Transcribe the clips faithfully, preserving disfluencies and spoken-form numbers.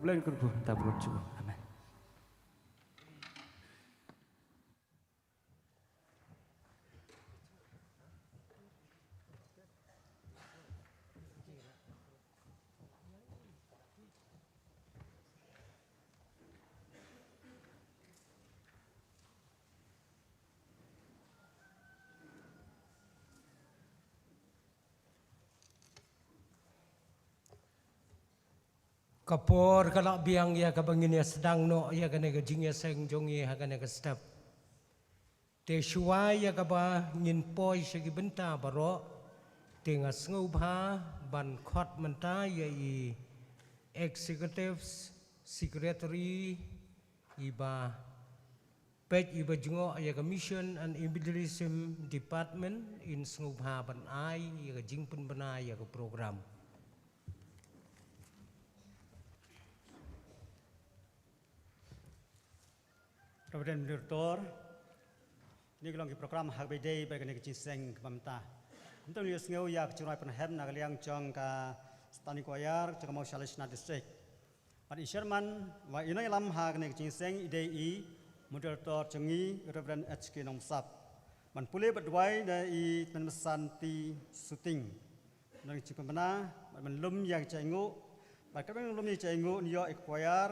Blei kyrkhu ta brot chu. Amen. Ka por ka la biang ïa kaba ngin ïa sdang noh ïa kane ka jingïaseng jong ngi ha kane ka step. Te shuwa ïa kaba ngin poi sha ki bynta baroh, te nga sngewbha ban khot mynta ïa i Executive Secretary, iba peit iba jngoh ïa ka Mission and Evangelism Department, in sngewbha ban ai ïa ka jingpynbna ïa ka program. Reverend Director, kine ki long ki program ha kaba ïadei bad kane ka jingïaseng kaba mynta. Kumta ngi ïohsngew ïa ka jingrwai pynhem na ka liang jong ka Standing Choir jong ka Mawshynrut District. Bad i Chairman, wa i nongïalam ha kane ka jingïaseng i dei i Moderator jong ngi, Reverend H K Nongbsap. Ban pule bad duwai da i Tymmen Basan T. Suting. Nang jingpynbna, bad ban lum ïa ka jainguh, bad katba nang lum ïa ka jainguh, ngi ïoh ïa ka choir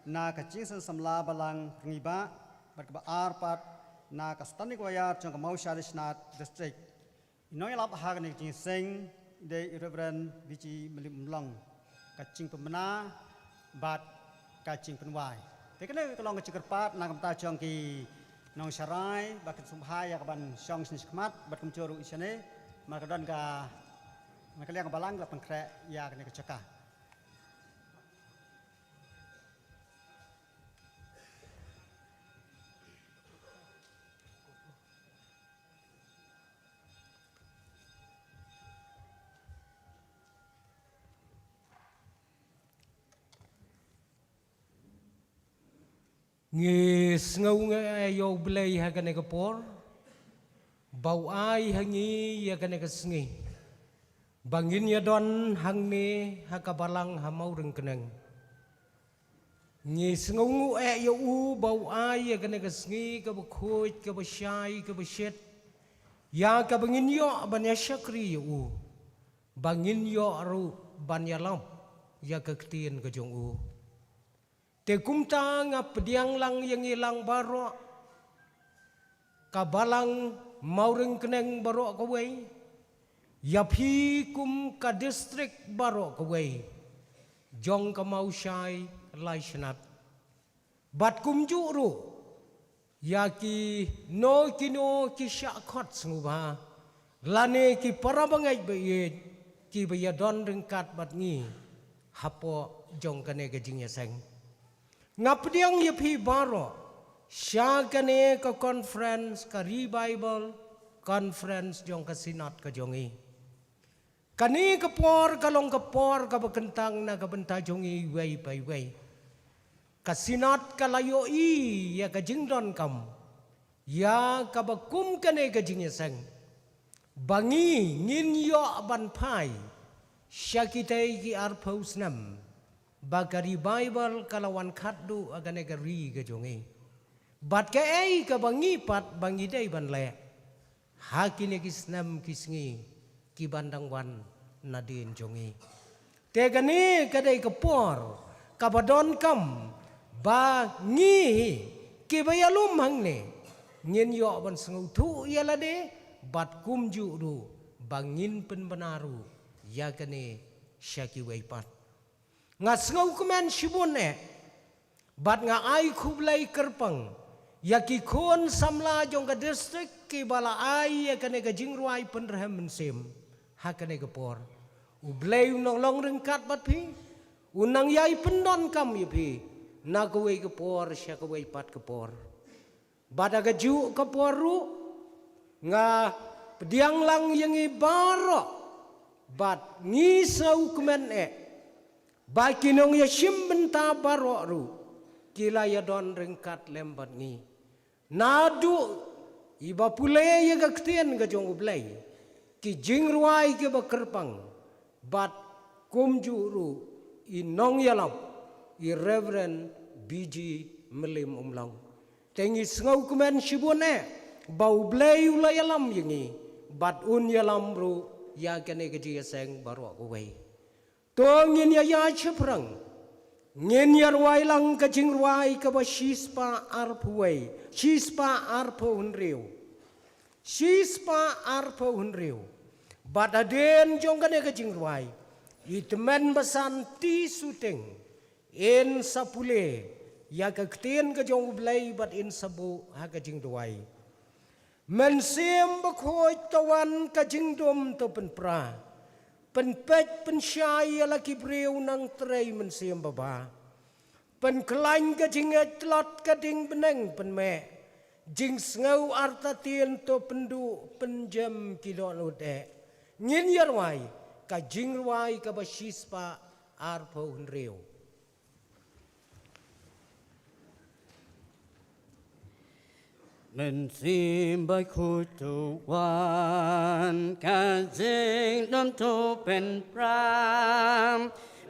na ka jingseng samla balang Rangbah, bad kaba ar pat na ka Standing Choir jong ka Mawshynrut District. I nongïalap ha kane ka jingïaseng i dei i Reverend B G Mylliemlong. Ka jingpynbna bad ka jingpynwai. Te kane ka long ka jingkyrpad na ka bynta jong ki nongsharai, ba kin sngewbha ïa kaban shong shane shakhmat, bad kumjuh ruh shane, namar ka don ka, namar ka liang ka balang ka la pynkhreh ïa kane ka jaka. Ngi sngew ngi ïa u Blei ha kane ka por ba u ai ha ngi ïa kane ka sngi ba ngin ïa don hangne ha ka balang ha Mawryngkneng. Ngi sngew ngi ïa u ba u ai ïa kane ka sngi kaba khuid, kaba shai, kaba shit, ïa kaba ngin ïoh ban ïa shakri ïa u, ba ngin ïoh ruh ban ïalap ïa ka ktien ka jong u. Te kumta nga pdiang lang ïa ngi lang baroh, ka balang Mawryngkneng baroh kawei, ïa phi kum ka district baroh kawei jong ka Mawshai Laishnat. Bad kumjuh ruh ïa kino kino ki shah khot sngewbha lane ki para bangeit ba ïeit kiba ïa don ryngkat bad ngi hapoh jong kane ka jingïaseng. Nga pdiang ïa phi baroh sha kane ka conference, ka revival conference jong ka Synod ka jong ngi. Kane ka por ka long ka por kaba kyntang na ka bynta jong ngi iwei pa iwei. Ka Synod ka la ïohi ïa ka jingdonkam ïa kaba kum kane ka jingïaseng ba ngi ngin ïoh ban phai sha kitei ki arphew snem ba ka revival ka la wan khatduh ha kane ka ri ka jong ngi. Bad kaei kaba ngi pat ba ngi dei ban leh ha kine ki snem ki sngi ki ban dang wan nadien jong ngi. Te kane ka dei ka por kaba donkam ba ngi hi kiba ïalum hangne ngin ïoh ban sngewthuh ïa lade bad kumjuh ruh ba ngin pynbna ruh ïa kane sha kiwei pat. Nga sngewkmen shibun eh bad nga ai khublei kyrpang ïa ki khun samla jong ka district kiba la ai ïa kane ka jingrwai pynrhem mynsiem ha kane ka por. U Blei un nang long ryngkat bad phi, un nang ïai pyndonkam ïa phi na kawei ka por sha kawei pat ka por. Bad ha kajuh ka por ruh nga pdiang lang ïa ngi baroh bad ngi sngewkmen eh ba ki nongïashim bynta baroh ruh ki la ïadon ryngkat lem bad ngi. Naduh iba pule ïa ka ktien ka jong U Blei, ki jingrwai kiba kyrpang bad kumjuh ruh i nongïalam i Reverend B G Mylliem Umlong. Te ngi sngewkmen shibun eh ba U Blei u la ïalam ïa ngi bad un ïalam ruh ïa kane ka jingïaseng baroh kawei. To ngin ïa ïaid shaphrang, ngin ïa rwai lang ka jingrwai kaba shispah arphew wei, shispah arphew hynriew. Shispah arphew hynriew. Bad hadien jong kane ka jingrwai, i tymmen basan T. Suting in sa pule ïa ka ktien ka jong U Blei bad in sa buh ha ka jingduwai. Mynsiem Bakhuid, to wan ka jingdum, to pynpra, pynpeit pynshai ïa la ki briew, nang trei mynsiem babha. Pynkhlaiñ ka jingngeit, tlot ka ding bneng, pynmeh jingsngew artatien, to pynduh pynjem ki dohnud eh. Ngin ïa rwai ka jingrwai kaba shispah arphew hynriew. Mynsiem Bakhuid, to wan ka jingdum, to pynpra,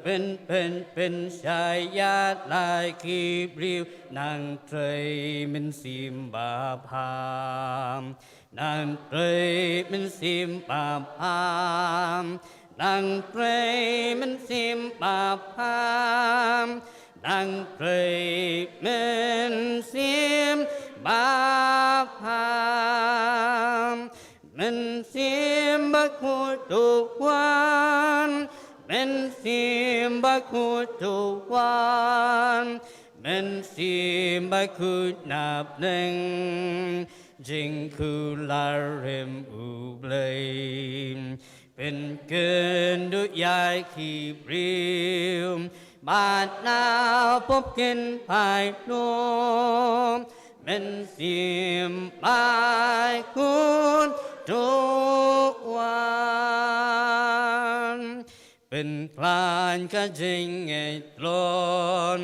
pyn pyn pynshai ïa la ki briew, nang trei mynsiem babha. Nang trei mynsiem babha, nang trei mynsiem babha, nang trei mynsiem babha. Mynsiem Bakhuid, to wan, Mynsiem Bakhuid, to wan, Mynsiem Bakhuid na bneng, jingkular rim U Blei. Pynkynduh ïa ki briew ba na pop kin phai noh. Mynsiem Bakhuid, to wan. Pynkhlaiñ ka jingngeit tlot,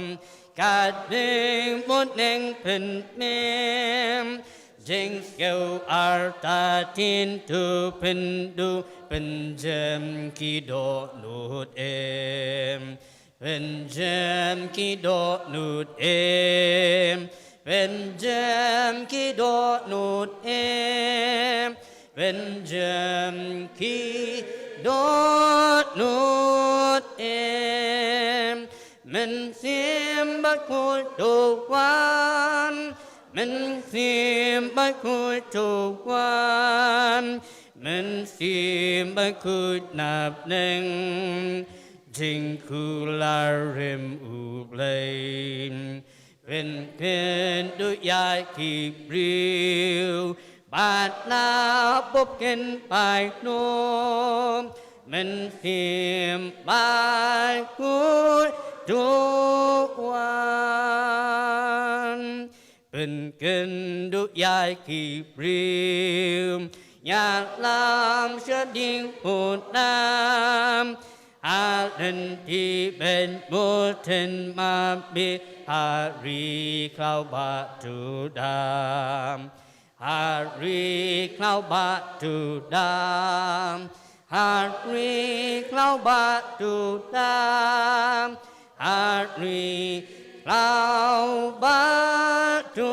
ka dei bteng pynmih, jingkiew artatien to pynduh, pynjem ki dohnud im. Pynjem ki dohnud im. Pynjem ki dohnud im. Pynjem ki dohnud im. Mynsiem bakhuid to wan. Mynsiem bakhuid to wan. Mynsiem bakhuid na bneng. Jingkular rim U Blei. Pynkynduh ïa ki briew bad na pop kin paidbah. Mynsiem bakhuid to wan. Pynkynduh ïa ki briew ïalam shading putnam. Ha lynti bad mut tynmap bad ha ri khlaw ba to da. Ha ri khlaw ba to da. Ha ri khlaw ba to da. Ha ri khlaw ba to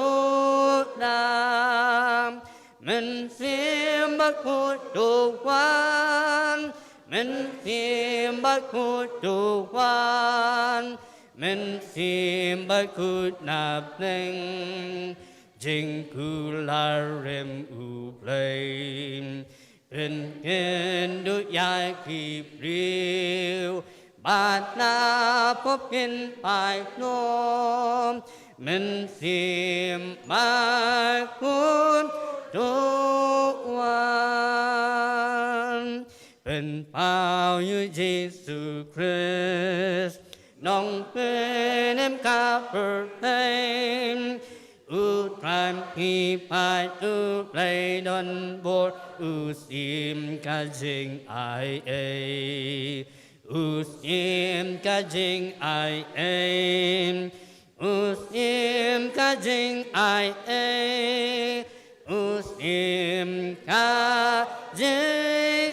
da. Mynsiem bakhuid to wan. Mynsiem bakhuid to wan. Mynsiem bakhuid na bneng. Jingkular rim U Blei. Pynkynduh ïa ki briew bad na pop kin paidbah. Mynsiem bakhuid to wan. Pynpaw ïa U Jisu Khrist, Nongpynim ka pyrthei. U Trai, phi paid U Blei donbor, u sim ka jingaiei. U sim ka jingaiei. U sim ka jingaiei. U sim ka jingaiei.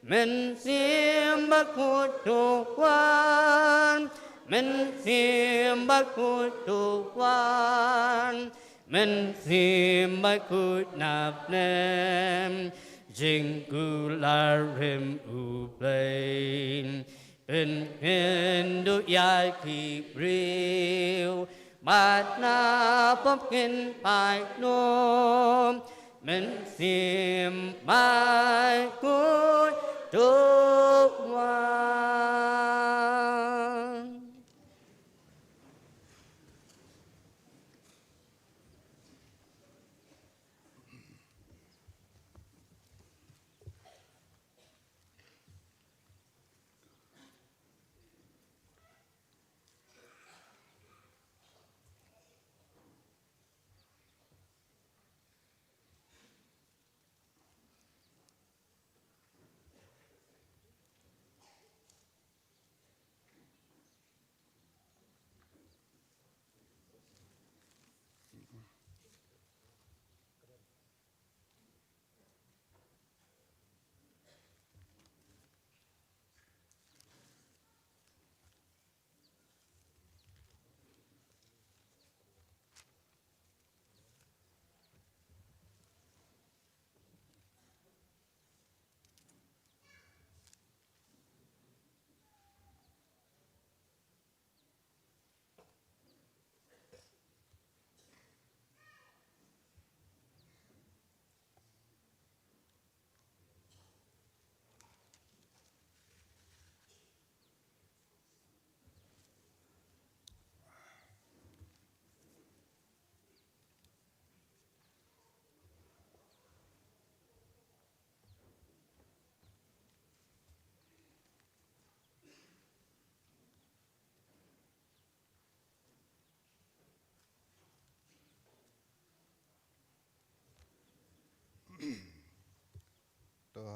Mynsiem bakhuid to wan. Mynsiem bakhuid to wan. Mynsiem bakhuid na bneng. Jingkular rim U Blei. Pynkynduh ïa ki briew bad na pop kin paidbah. Mynsiem bakhuid to wan.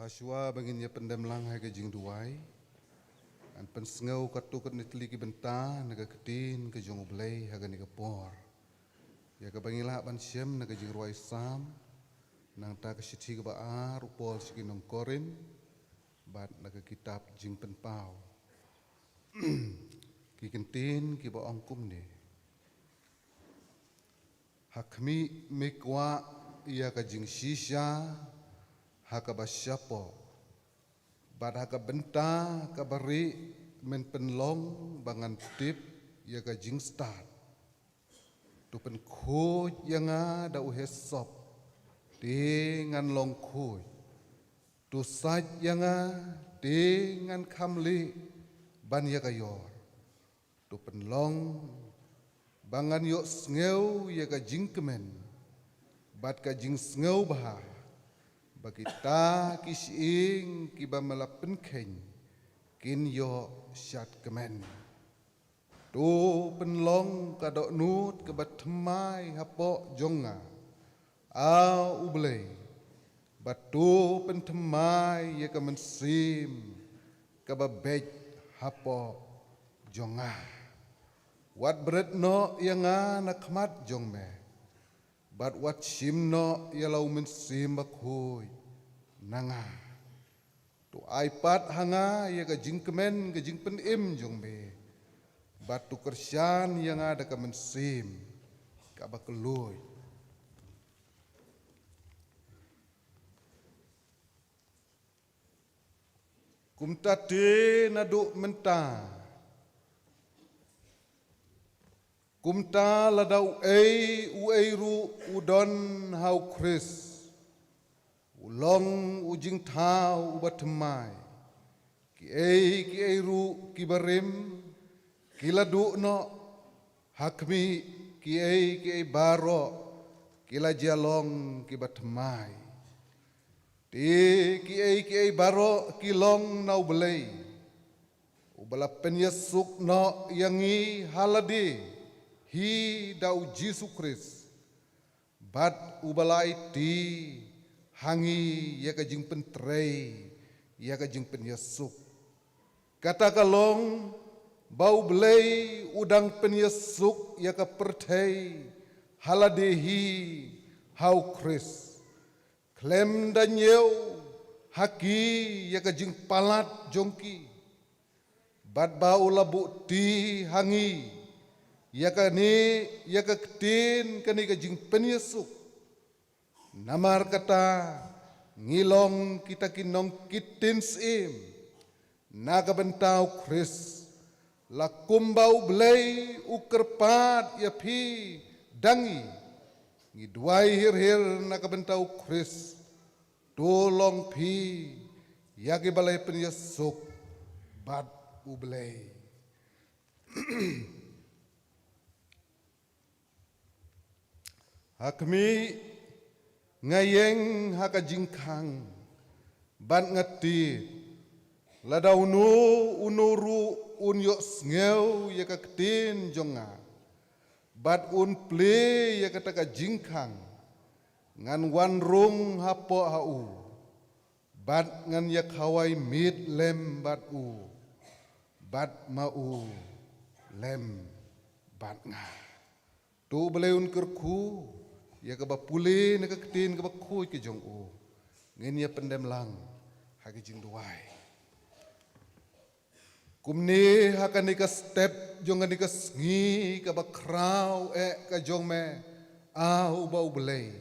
Hashwa ba ngin ïa pyndem lang ha ka jingduwai, ngan pynsngew katto katne tylli ki bynta na ka ktien ka jong U Blei ha kane ka por. Ïa kaba ngi lah ban shem na ka jingrwai Salm, nangta ka shithi kaba ar u Paul sha ki nong Korinth, bad na ka kitab Jingpynpaw. Ki kyntien kiba ong kumne. Ha khmih me kwah ïa ka jingshisha ha kaba shapoh, bad ha ka bynta kaba rieh men pynlong ba ngan tip ïa ka jingstad. To pynkhuid ïa nga da u hesop, te ngan long khuid. To sait ïa nga, te ngan kham lieh ban ïa ka ïor. To pynlong ba ngan ïohsngew ïa ka jingkmen bad ka jingsngewbha, ba kita ki shyieng kiba me la pynkheiñ kin ïoh shad kmen. To pynlong ka dohnud kaba thymmai hapoh jong nga, A U Blei, bad to pynthymmai ïa ka mynsiem kaba beit hapoh jong nga. Wat bret noh ïa nga na khmat jong me, bad wat shim noh ïa la u Mynsiem Bakhuid na nga. To ai pat ha nga ïa ka jingkmen ka jingpynim jong me, bad to kyrshan ïa nga da ka mynsiem kaba kylluid. Kumta te naduh mynta, kumta lada uei uei ruh u don ha u Khrist, u long u jingthaw uba thymmai. Kiei kiei ruh kiba rim ki la duh noh, ha khmih, kiei kiei baroh ki la jia long kiba thymmai. Te kiei kiei baroh ki long na U Blei, uba la pynïasuk noh ïa ngi ha lade hi da u Jisu Khrist, bad uba la aiti ha ngi ïa ka jingpyntrei ïa ka jingpynïasuk. Kata ka long ba U Blei u dang pynïasuk ïa ka pyrthei ha lade hi ha u Khrist, khlem da ñiew ha ki ïa ka jingpalat jong ki, bad ba u la buhti ha ngi ïa kane, ïa ka ktien kane ka jingpynïasuk. Namar kata, ngi long kita ki nongkitien syiem na ka bynta u Khrist, la kumba U Blei u kyrpad ïa phi da ngi, ngi duwai hir hir na ka bynta u Khrist. To long phi ïa kiba la pynïasuk bad U Blei. Ha khmih, nga ïeng ha ka jingkhang bad nga tied, lada uno uno ruh un ïohsngew ïa ka ktien jong nga bad un plie ïa kata ka jingkhang, ngan wan rung hapoh ha u, bad ngan ïa khawai miet lem bad u, bad ma u lem bad nga. To U Blei un kyrkhu ïa kaba pule na ka ktien kaba khuid ka jong u. Ngin ïa pyndem lang ha ka jingduwai. Kumne ha kane ka step jong kane ka sngi kaba khraw eh ka jong me, A uba U Blei.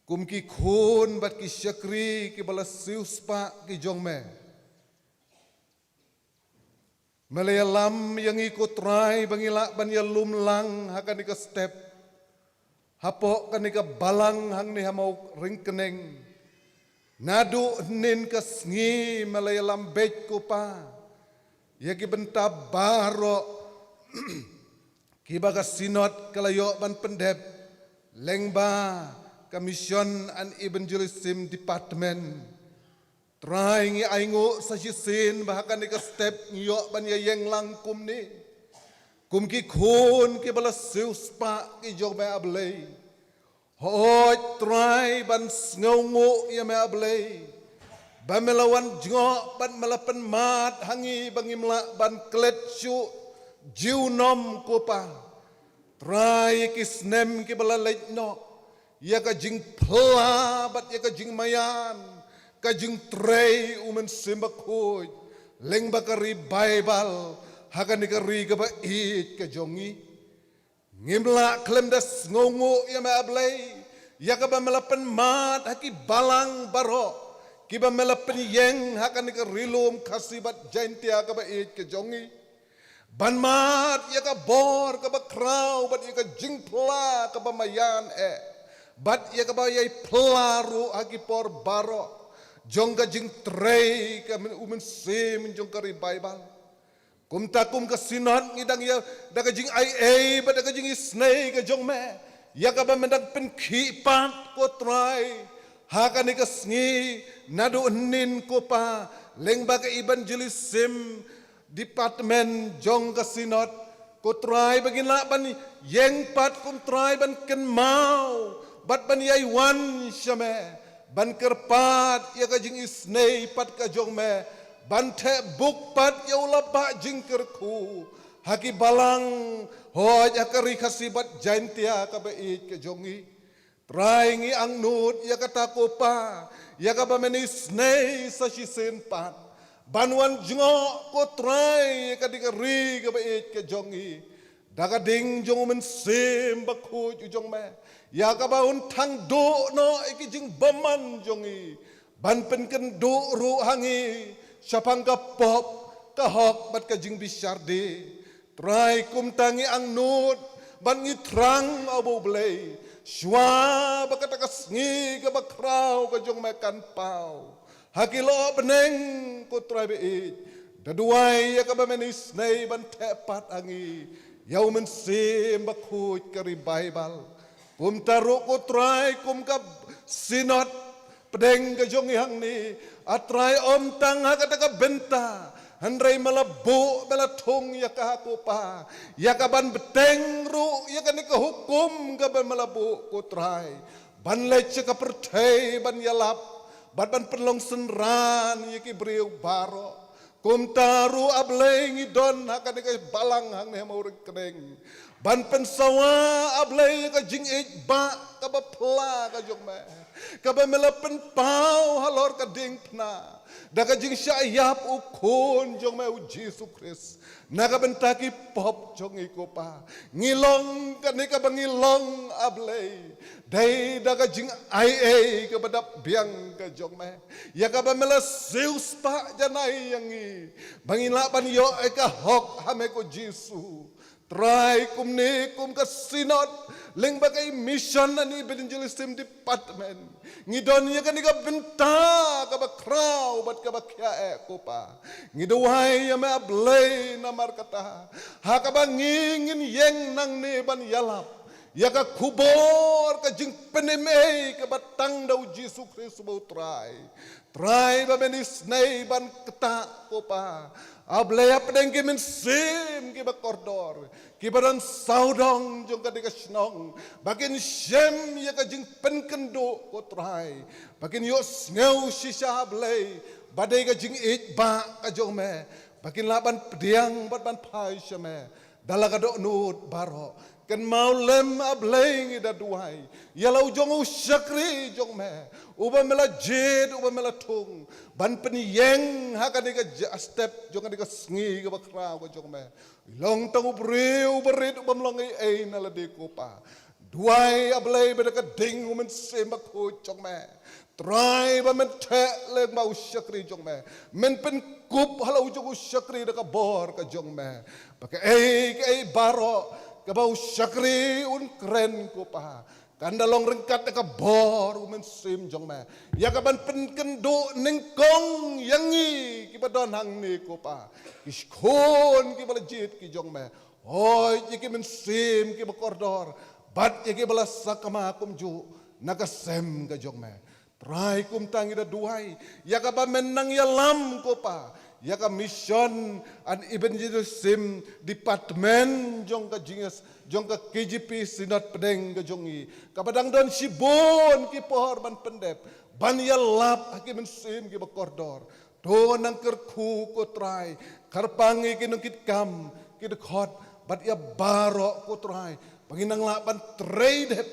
Kum ki khun bad ki shakri kiba la siewspah ki jong me, me la ïalam ïa ngi ko Trai ba ngi lah ban ïalum lang ha kane ka step, hapoh kane ka balang hangne ha Mawryngkneng. Naduh hynnin ka sngi me la ïalam beit ko Pa ïa ki bynta baroh kiba ka Synod ka la ïoh ban pyndep lyngba ka Mission and Evangelism Department. Trai, ngi ainguh sa shisien ba ha kane ka step ngi ïoh ban ïa ïeng lang kumne kum ki khun kiba la siewspah ki jong me, A Blei. Hooid Trai ban sngewnguh ïa me A Blei, ba me la wan jngoh bad me la pynmad ha ngi ba ngim lah ban klet shuh junom ko Pa. Trai ïa ki snem kiba la leit noh, ïa ka jingphla bad ïa ka jingmaïan, ka jingtrei U Mynsiem Bakhuid lyngba ka ri Baibl ha kane ka ri kaba ïeit ka jong ngi. Ngim lah khlem da sngewnguh ïa me A Blei, ïa kaba me la pynmad ha ki balang baroh kiba me la pynïeng ha kane ka ri lum Khasi bad Jaintia kaba ïeit ka jong ngi, ban mad ïa ka bor kaba khraw bad ïa ka jingphla kaba maïan eh, bad ïa kaba ïai phla ruh ha ki por baroh jong ka jingtrei ka U Mynsiem jong ka ri Baibl. Kumta kum ka Synod ngi dang ïa, da ka jingaiei bad da ka jingisynei ka jong me, ïa kaba me dang pynkhih pat ko Trai ha kane ka sngi naduh hynnin ko Pa, lyngba ka evangelism department jong ka Synod, ko Trai, ba ngin lah ban ïeng pat kum Trai ban kynmaw bad ban ïai wan sha me, ban kyrpad ïa ka jingisynei pat ka jong me, ban theh buk pat ïa u la bah jingkyrkhu ha ki balang, hooid ha ka ri Khasi bad Jaintia kaba ïeit ka jong ngi. Trai, ngi angnud ïa kata ko Pa, ïa kaba men isynei sa shisien pat, ban wan jngoh ko Trai ïa kane ka ri kaba ïeit ka jong ngi, da ka ding jong U Mynsiem Bakhuid u jong me, ïa kaba un thang duh noh ïa ki jingbymman jong ngi, ban pynkynduh ruh ha ngi shaphang ka pop, ka hok bad ka jingbishar die. Trai, kumta ngi angnud bad ngi thrang, A Blei, shuwa ba kata ka sngi kaba khraw ka jong me kan paw ha ki lyoh bneng ko Trai ba ïeit, da duwai ïa kaba men isynei ban theh pat ha ngi ïa U Mynsiem Bakhuid ka ri Baibl. Kumta ruh ko Trai, kum ka Synod pdeng ka jong ngi hangne, A Trai, ym tang ha kata ka bynta, hynrei me la buh, me la thung ïa ka ko Pa, ïa ka ban bteng ruh ïa kane ka hukum kaba me la buh ko Trai, ban leit sha ka pyrthei ban ïalap bad ban pynlong synran ïa ki briew baroh. Kumta ruh, A Blei, ngi don ha kane ka balang hangne ha Mawryngkneng, ban pynsawa, A Blei, ka jingïeit bah kaba pla ka jong me, kaba me la pynpaw halor ka diengphna da ka jingshah ïap U Khun jong me U Jisu Khrist na ka bynta ki pop jong ngi ko Pa. Ngi long kane kaba ngi long, A Blei, dei da ka jingaiei kaba dap biang ka jong me, ïa kaba me la siew spah janai ïa ngi, ba ngin lah ban ïoh ïa ka hok ha me ko Jisu. Trai, kumne kum ka Synod lyngba ka Mission and Evangelism Department, ngi don ïa kane ka bynta kaba khraw bad kaba khia eh ko Pa. Ngi duwai ïa me, A Blei, namar kata, ha kaba ngi ngin ïeng nangne ban ïalap ïa ka khubor ka jingpynim ei kaba tang da U Jisu Khrist uba U Trai. Trai, ba men isynei ban ktah ko Pa, A Blei, hapdeng ki mynsiem kiba kordor, kiba don sawdong jong kane ka shnong, ba kin shem ïa ka jingpynkynduh ko Trai, ba kin ïohsngew shisha, A Blei, ba dei ka jingïeit bah ka jong me, ba kin lah ban pdiang bad ban phai sha me da la ka dohnud baroh. Kynmaw lem, A Blei, ngi da duwai ïa la u jong u shakri jong me, uba me la jied, uba me la thung ban pynïeng ha kane ka ja-, step jong kane ka sngi kaba khraw ka jong me. Long tang u briew barit ubym long ei ei na lade ko Pa. Duwai, A Blei, ba da ka ding U Mynsiem Bakhuid jong me, Trai, ba men theh lyngba u shakri jong me, men pynkup ha la u jong u shakri da ka bor ka jong me, ba kaei kaei baroh kaba u shakri un kren ko Pa, kan da long ryngkat da ka bor U Mynsiem jong me, ïa ka ban pynkynduh nyngkong ïa ngi kiba don hangne ko Pa, ki khun kiba la jied ki jong me, hooid, ïa ki mynsiem kiba kordor bad ïa kiba la sakma kumjuh na ka sem ka jong me. Trai, kumta ngi da duwai ïa kaba men nang ïalam ko Pa, ïa ka Mission and Evangelism Department jong ka jingïas, jong ka K J P Synod pdeng ka jong ngi, kaba dang don shibun ki por ban pyndep, ban ïalap ha ki mynsiem kiba kordor. To nang kyrkhu ko Trai, kyrpang ïa ki nongkitkam, ki dkhot, bad ïa baroh ko Trai, ba ngin nang lah ban trei dep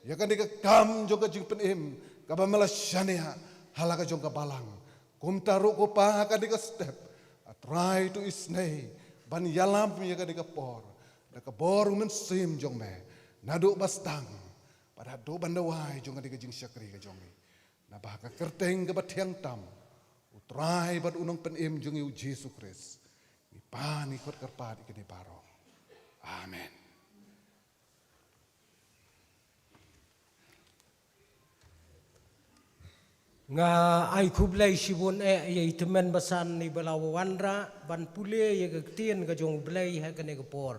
ïa kane ka kam jong ka jingpynim kaba me la shaniah ha la ka jong ka balang. Kumta ruh ko Pa, ha kane ka step, A Trai, to isynei ban ïalam ïa kane ka por da ka bor U Mynsiem jong me, naduh ba sdang bad haduh ban da wai jong kane ka jingshakri ka jong ngi. Naba ha ka kyrteng kaba thiang tam U Trai bad U Nongpynim jong ngi U Jisu Khrist, ngi pan ngi khot kyrpad ïa kane baroh. Amen. Nga ai khublei shibun eh ïa i tymmen basan iba la wanrah ban pule ïa ka ktien ka jong U Blei ha kane ka por.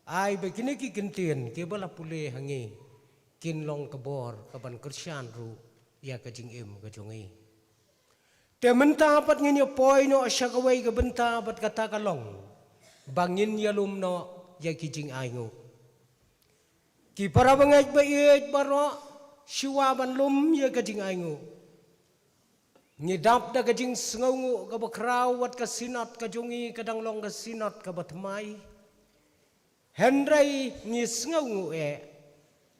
Ai ba kine ki ktien kiba la pule ha ngi kin long ka bor kaban kyrshan ruh ïa ka jingim ka jong ngi. Te mynta pat ngin ïa poi noh sha kawei ka bynta bad kata ka long ba ngin ïalum noh ïa ki jingainguh. Ki para bangeit ba ïeit baroh, shuwa ban lum ïa ka jingainguh, ngi dap da ka jingsngewnguh kaba khraw wat ka Synod ka jong ngi ka dang long ka Synod kaba thymmai. Hynrei ngi sngewnguh eh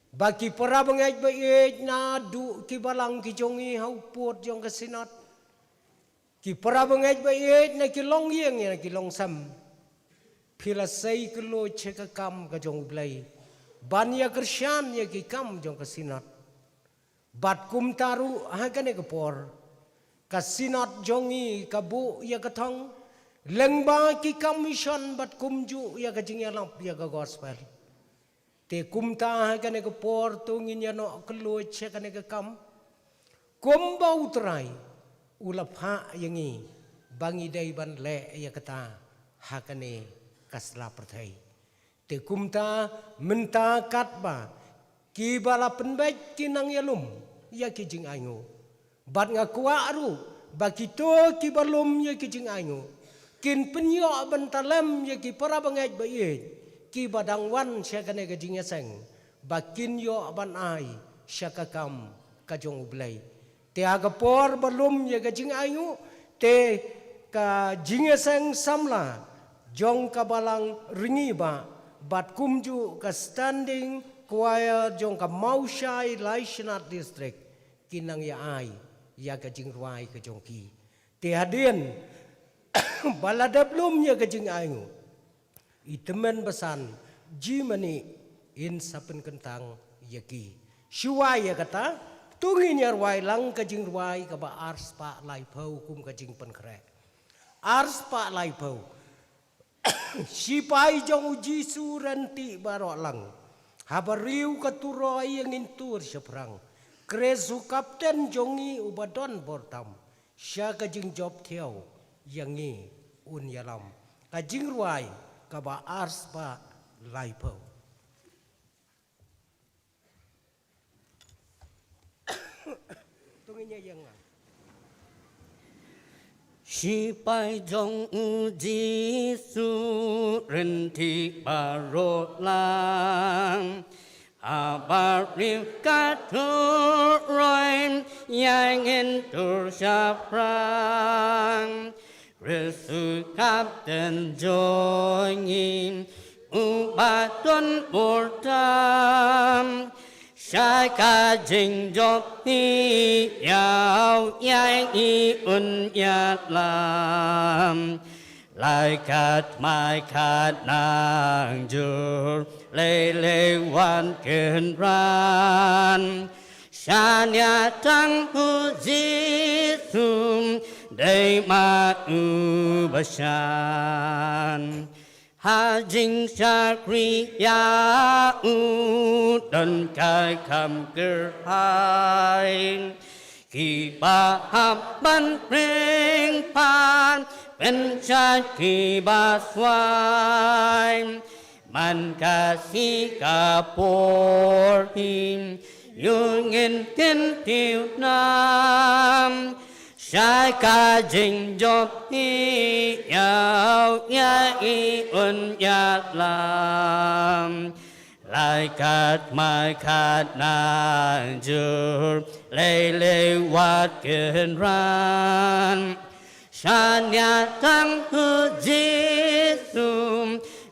ba ki para bangeit ba ïeit naduh ki balang ki jong ngi ha u pud jong ka Synod, ki para bangeit ba ïeit na ki longïing na ki longsem, phi la sei kylluid sha ka kam ka jong U Blei ban ïa kyrshan ïa ki kam jong ka Synod. Bad kumta ruh ha kane ka por ka Synod jong ngi ka buh ïa ka thong lyngba ki kam mission bad kumjuh ïa ka jingïalap ïa ka gospel. Te kumta ha kane ka por to ngin ïa noh kylluid sha kane ka kam kumba U Trai u la phah ïa ngi ba ngi dei ban leh ïa kata ha kane ka sla pyrthei. Te kumta mynta katba kiba la pynbeit ki nang ïalum ïa ki jingainguh, bad nga kwah ruh ba kito kiba lum ïa ki jingainguh kin pynïoh ban talem ïa ki para bangeit ba ïeit kiba dang wan sha kane ka jingïaseng ba kin ïoh ban ai sha ka kam ka jong U Blei. Te ha ka por ba lum ïa ka jingainguh, te ka jingïaseng samla jong ka balang Rngibah bad kumjuh ka standing choir jong ka Mawshai Laishnat District ki nang ïa ai ïa ka jingrwai ka jong ki. Te hadien ba la dep lum ïa ka jingainguh, i tymmen basan jingmane in sa pynkyntang ïa ki. Shuwa ïa kata, to ngin ïa rwai lang ka jingrwai kaba arspah laiphew kum ka jingpynkhreh. Arspah laiphew. Shipai jong U Jisu ryntih baroh lang, haba riew ka turoi ïa ngin tur shaphrang. Khrist u kapten jong ngi uba don bor tam, sha ka jingjop thiaw ïa ngi un ïalam. Ka jingrwai kaba arspah laiphew. To ngin ïa ïeng lang. Shipai jong U Jisu ryntih baroh lang, haba riew ka turoi ïa ngin tur shaphrang. Khrist u kapten jong ngi uba don bor tam, sha ka jingjop thiaw ïa ngi un ïalam. Lai katmai katnang jur lei lei wan kynran, shaniah tang U Jisu dei ma u bashan. Ha jingshakri ïa u don ka kam kyrhai, kiba hap ban pyrshang pynshai kiba swai. Man ka sngi ka por hi ïa ngin kyntiew nam, Shaka jingjop hi ïa u ïa i un ïalam. Lai kat mai kat nang jur lei lei wat kynran. Shan ïa tang u Jisu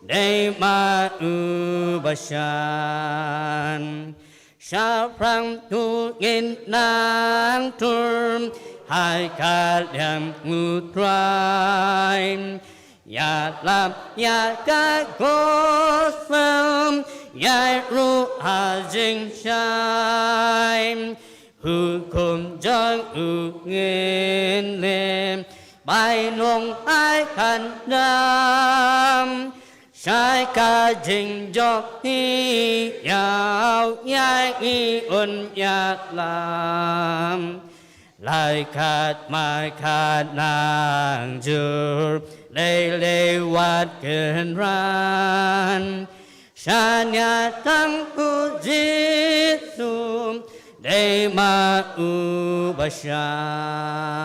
dei ma u ba shan. Shaprang tu ngin nang tur hai ka liang u Trai. Ïa lap ïa ka gospel ïa ruh ha jingshai. Hukum jong u ngin leh bai nong ai khandam. Shai ka jingjop hi ïa u ïa i un ïalam. Lai kat mai kat nang jur lei lei wat kynran. Shan ïa tang u Jisu dei ma u ba shan.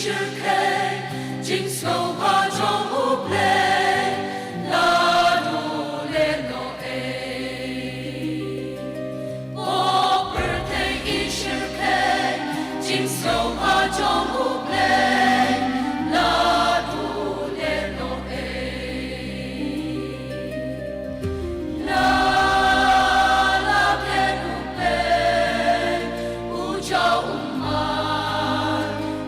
Shyrkhei jingsngewbha jong U Blei, la dule noh ei. O pyrthei, i shyrkhei jingsngewbha jong U Blei, la dule noh ei. La, la khet U Blei, u jaw u mar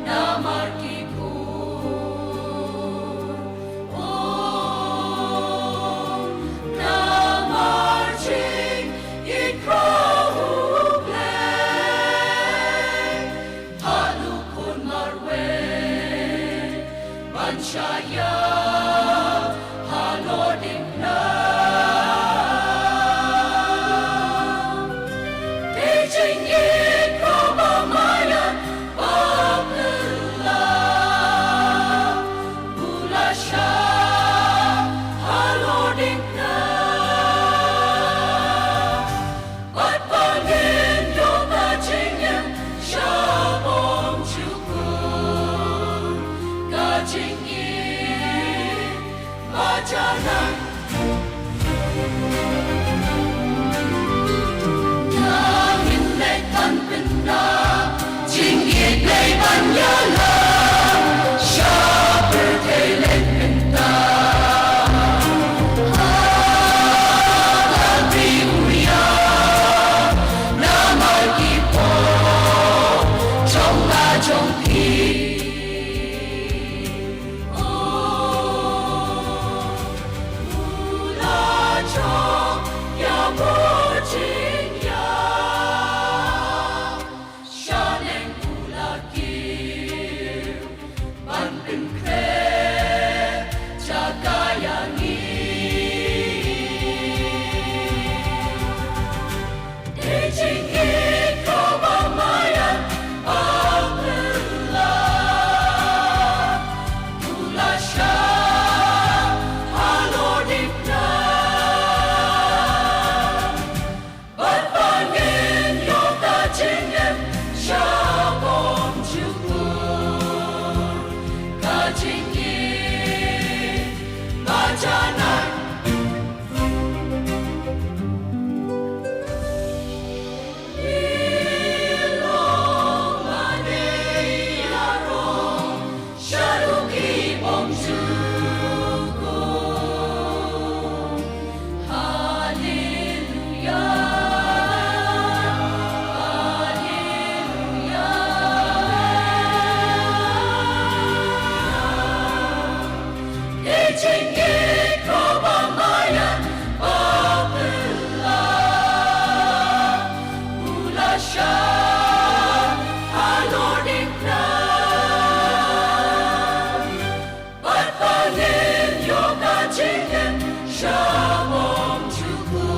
namar ki khun. O namar jingïaroh U Blei, ha u Khun marwei ban shah ïa halor diengphna. Te jingïaroh ba maya ba phylla, u la shah halor diengphna. Bad ba ngin ïoh ka jingim sha bymjukut, ka jingim ba janai. Ngin leit ban pynda jingïeit Blei ban ïalam sha pyrthei leit mynta. Ha ka bri u ïa namar ki pop jong nga jong phi. O, u la jong ïa bor jingïap, shaneng u la kiew ban pynkhreh jaka ïa ngi. Te jingïaroh ba maya ba phylla, u la shah halor diengphna. Bad ba ngin ïoh ka jingim sha bymjukut, ka jingim ba janai. Te jingïaroh ba maya ba phylla, u la shah halor diengphna. Bad ba ngin ïoh ka jingim sha bymjukut,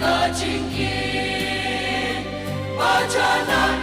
ka jingim ba janai.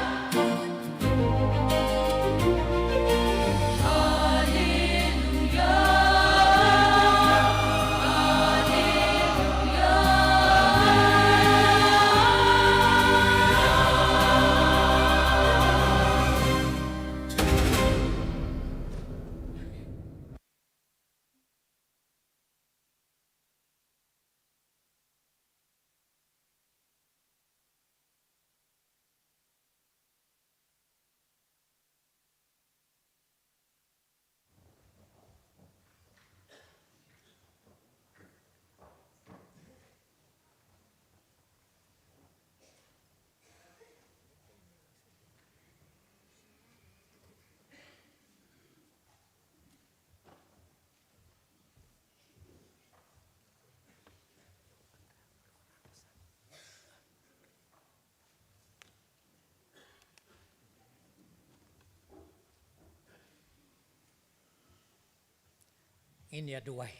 Ngin ïa duwai.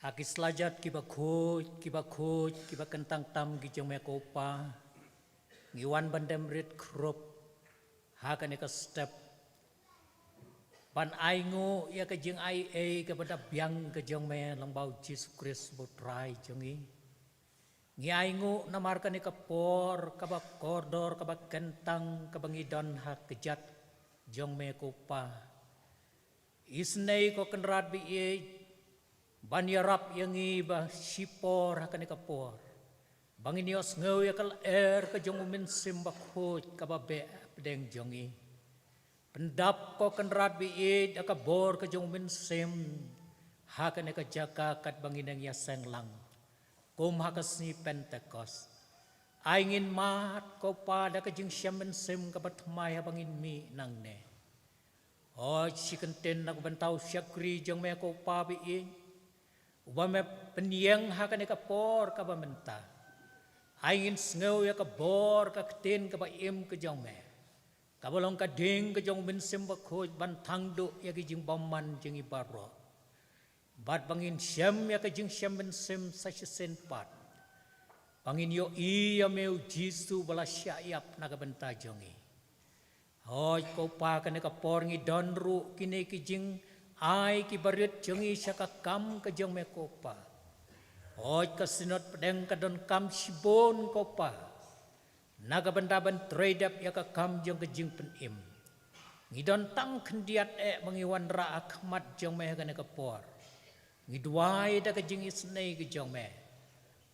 Ha ki slajat kiba khuid, kiba khuid, kiba kyntang tam ki jong me ko Pa, ngi wan ban dem rit khrup ha kane ka step ban ai nguh ïa ka jingaiei kaba da biang ka jong me lyngba U Jisu Khrist U Trai jong ngi. Ngi ai nguh namar kane ka por kaba kordor, kaba kyntang, kaba ngi don ha kjat jong me ko Pa. Isynei ko Kynrad ba ïeit ban ïarap ïa ngi ba shipor ha kane ka por, ba ngin ïohsngew ïa ka lyer ka jong U Mynsiem Bakhuid kaba beh hapdeng jong ngi. Pyndap ko Kynrad ba ïeit da ka bor ka jong U Mynsiem ha kane ka jaka katba ngi nang ïaseng lang kum ha ka sngi Pentekost. Ai ngin mad ko Pa da ka jingshem mynsiem kaba thymmai haba ngin mih nangne. Hooid, shi kyntien na ka bynta u shakri jong me ko Pa ba ïeit, uba me pynïeng ha kane ka por kaba mynta. Ai ngin sngew ïa ka bor ka ktien kaba im ka jong me, kaba long ka ding ka jong U Mynsiem Bakhuid ban thang duh ïa ki jingbymman jong ngi baroh. Bad ba ngin shem ïa ka jingshem mynsiem sa shisien pat, ba ngin ïohi ïa me U Jisu ba la shah ïap na ka bynta jong ngi. Hooid ko Pa, kane ka por ngi don ruh kine ki jingai ki barit jong ngi sha ka kam ka jong me ko Pa. Hooid, ka Synod pdeng ka donkam shibun ko Pa, na ka bynta ban trei dep ïa ka kam jong ka jingpynim. Ngi don tang khyndiat eh ba ngi wanrah ha khmat jong me ha kane ka por. Ngi duwai da ka jingisynei ka jong me,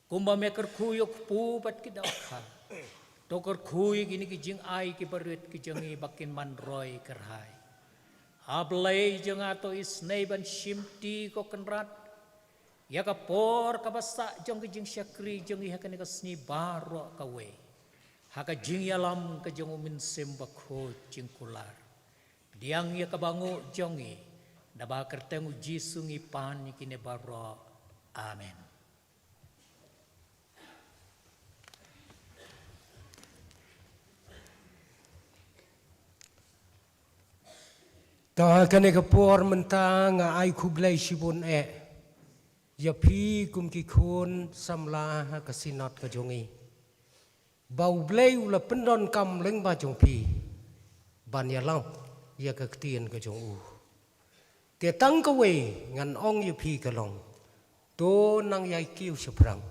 kumba me kyrkhu ïa u kpu bad ki dohkha, to kyrkhu ïa kine ki jingai ki barit ki jong ngi ba kin man roi kyrhai. A Blei jong nga, to isynei ban shimti ko Kynrad ïa ka por kaba sah jong ka jingshakri jong ngi ha kane ka sngi baroh kawei, ha ka jingïalam ka jong U Mynsiem Bakhuid jingkular. Pdiang ïa ka banguh jong ngi, naba ha ka kyrteng U Jisu ngi pan ïa kine baroh. Amen. To ha kane ka por mynta nga ai khublei shibun eh ïa phi kum ki khun samla ha ka Synod ka jong ngi, ba U Blei u la pyndonkam lyngba jong phi ban ïalap ïa ka ktien ka jong u. Te tang kawei ngan ong ïa phi ka long, to nang ïai kiew shaphrang,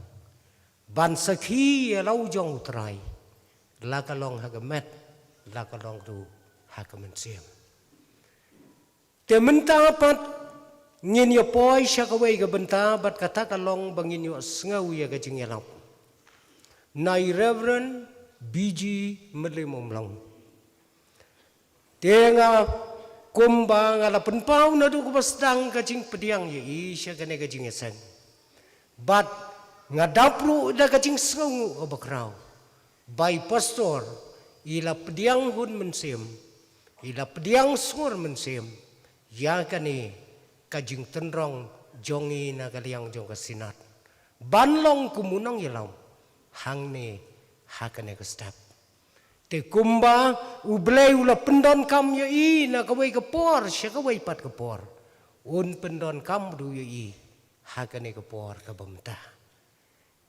ban sakhi ïa la u jong U Trai, la ka long ha ka met, la ka long ruh ha ka mynsiem. Te mynta pat ngin ïa poi sha kawei ka bynta bad kata ka long ba ngin ïohsngew ïa ka jingïalap na i Reverend B G Mylliemumlong. Te nga kumba nga la pynpaw naduh kaba sdang ka jingpdiang ïa i sha kane ka jingïaseng, bad nga dap ruh da ka jingsngewnguh kaba khraw ba i Pastor i la pdiang hun mynsiem, i la pdiang sngur mynsiem ïa kane ka jingtynrong jong ngi na ka liang jong ka Synod ban long kum u nongïalam hangne ha kane ka step. Te kumba U Blei u la pyndonkam ïa i na kawei ka por sha kawei pat ka por, un pyndonkam ruh ïa i ha kane ka por kaba mynta.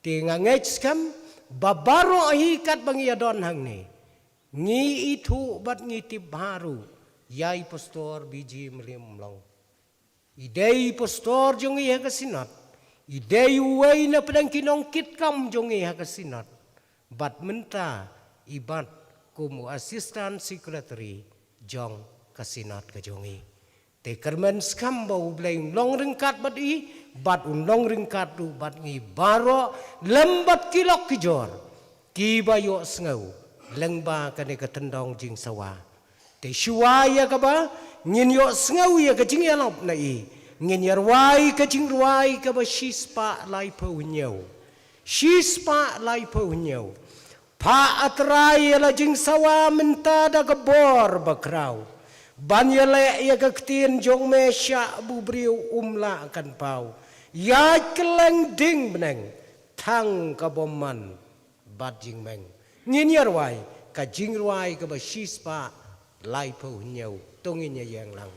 Te nga ngeit skhem ba baroh hi katba ngi ïadon hangne, ngi ithuh bad ngi tip bha ruh ïa i Pastor B G Mylliemumlong. I dei i Pastor jong ngi ha ka Synod, i dei uwei na pdeng ki nongkitkam jong ngi ha ka Synod, bad mynta i bat kum u Assistant Secretary jong ka Synod ka jong ngi. Te kyrmen skhem ba U Blei un long ryngkat bad i, bad un long ryngkat ruh bad ngi baroh, lem bad ki lok ki jor kiba ïohsngew lyngba kane ka tyndong jingsawa. Te shuwa ïa kaba ngin ïohsngew ïa ka jingïalap na i, ngin ïarwai ka jingrwai kaba shispah laiphew hynñiew. Shispah laiphew hynñiew. Phah, A Trai, ïa la jingsawa mynta da ka bor bakhraw, ban ïaleh ïa ka ktien jong me shah ba u briew um lah kan paw. Ïaid kylleng dieng bneng tang ka bymman bad jingmeng. Ngin ïarwai ka jingrwai kaba shispah laiphew hynñiew. To ngin ïa ïeng lang.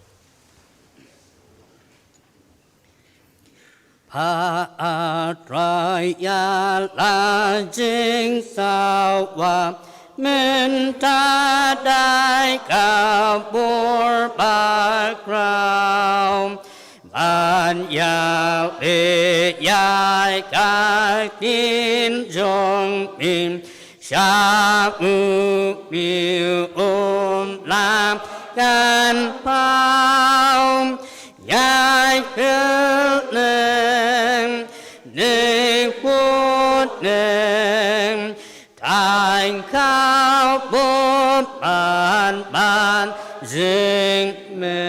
Phah, A Trai, ïa la jingsawa mynta da ka bor bakhraw, An ïa leh ïa ka ktien jong me sha u briew um lah kan paw. Ïa khlem ne put ne Tang ka bom ban ban jing meng.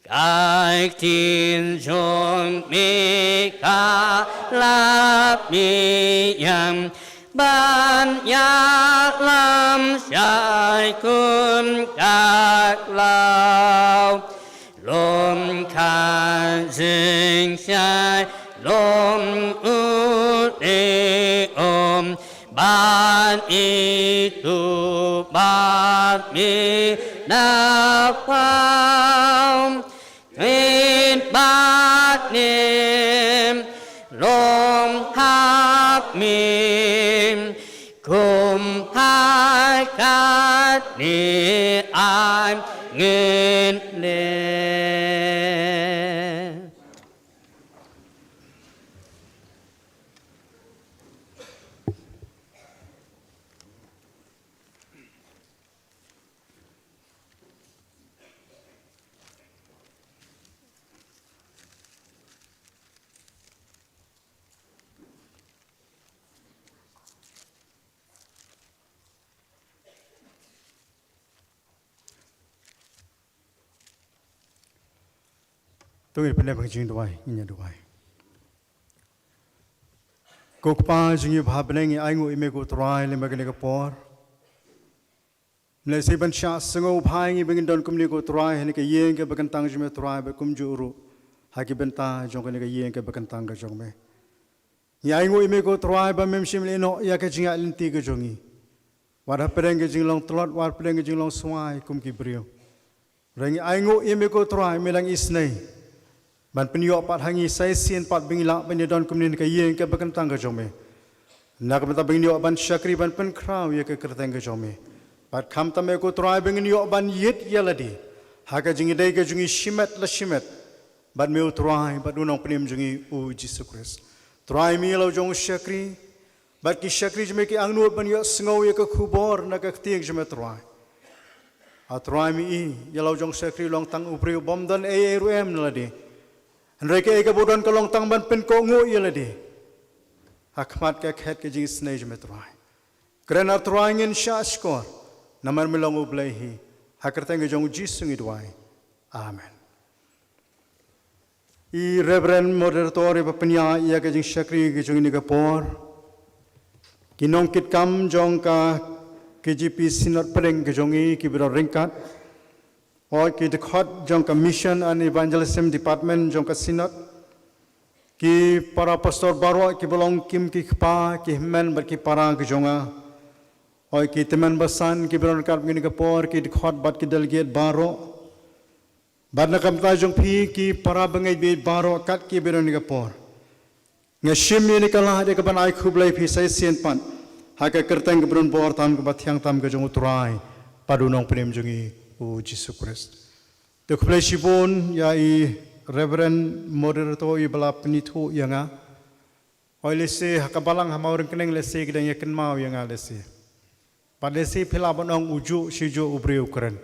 Ka ktien jong me ka la pynïang ban ïalam shai kum ka law. Lum ka jingshai lum u te om ban itu ban mi na pau. Ngin ban nim lum hap mim kum ha kat ni ai ngin le. To ngin pynlong ka jingduwai, ngin ïa duwai. Ko Kpa jong ngi ba ha bneng, ngi ainguh ïa me ko Trai lem bad kane ka por. Mlei sei ban shah sngew bha ïa ngi ba ngin don kumne ko Trai ha kane ka ïing kaba kyntang jong me Trai, bad kumjuh ruh ha ki bynta jong kane ka ïing kaba kyntang ka jong me. Ngi ainguh ïa me ko Trai ba mem shym lehnoh ïa ka jingïaid lynti ka jong ngi, wat hapdeng ka jinglong tlot, wat hapdeng ka jinglong swai kum ki briew. Hynrei ngi ainguh ïa me ko Trai, me la isynei ban pynïoh pat ha ngi sa shisien pat ba ngi lah ban ïa don kumne ha ka ïing kaba kyntang ka jong me, na ka bynta ba ngin ïoh ban shakri ban pynkhraw ïa ka kyrteng ka jong me. Bad khamtam me ko Trai ba ngin ïoh ban ïit ïa lade ha ka jingïadei ka jong ngi shimet la shimet bad me u Trai bad u Nongpynim jong ngi u Jisu Khrist. Trai, me la ïoh jong u shakri bad ki shakri jong me ki angnud ban ïohsngew ïa ka khubor na ka ktien jong me Trai. A Trai, me i, ïa la u jong u shakri long tang u briew bym don ei ei ruh em na lade. Hynrei kaei kaba u don ka long tang ban pynkohnguh ïa lade ha khmat ka khet ka jingisynei jong me Trai. Kren a Trai, ngin shah shkor namar me long U Blei hi. Ha ka kyrteng ka jong u Jisu ngi duwai. Amen. I Reverend Moderator iba pynïaid ïa ka jingshakri ka jong ngi ha kane ka por. Ki nongkitkam jong ka K J P Synod pdeng ka jong ngi kiba don ryngkat. Oi ki dkhot jong ka Mission and Evangelism Department jong ka Synod. Ki para pastor baroh kiba long kim ki kpa, ki hynmen bad ki para ka jong nga. Oi ki tymmen basan kiba don ryngkat ha kane ka por, ki dkhot bad ki delegate baroh. Bad na ka bynta jong phi ki para bangeit baroh kat kiba don ha kane ka por. Nga shim ïa kane ka lad ïa kaban ai khublei ïa phi sa shisien pat ha ka kyrteng kaba don bor tam kaba thiang tam ka jong u Trai bad u Nongpynim jong ngi u Jisu Khrist. Te khublei shibun ïa i Reverend Moderator iba la pynithuh ïa nga. Oi lehse ha ka balang ha Mawryngkneng lehse ki dang ïa kynmaw ïa nga lehse. Bad lehse phi lah ban ong u juh shi juh u briew u kren.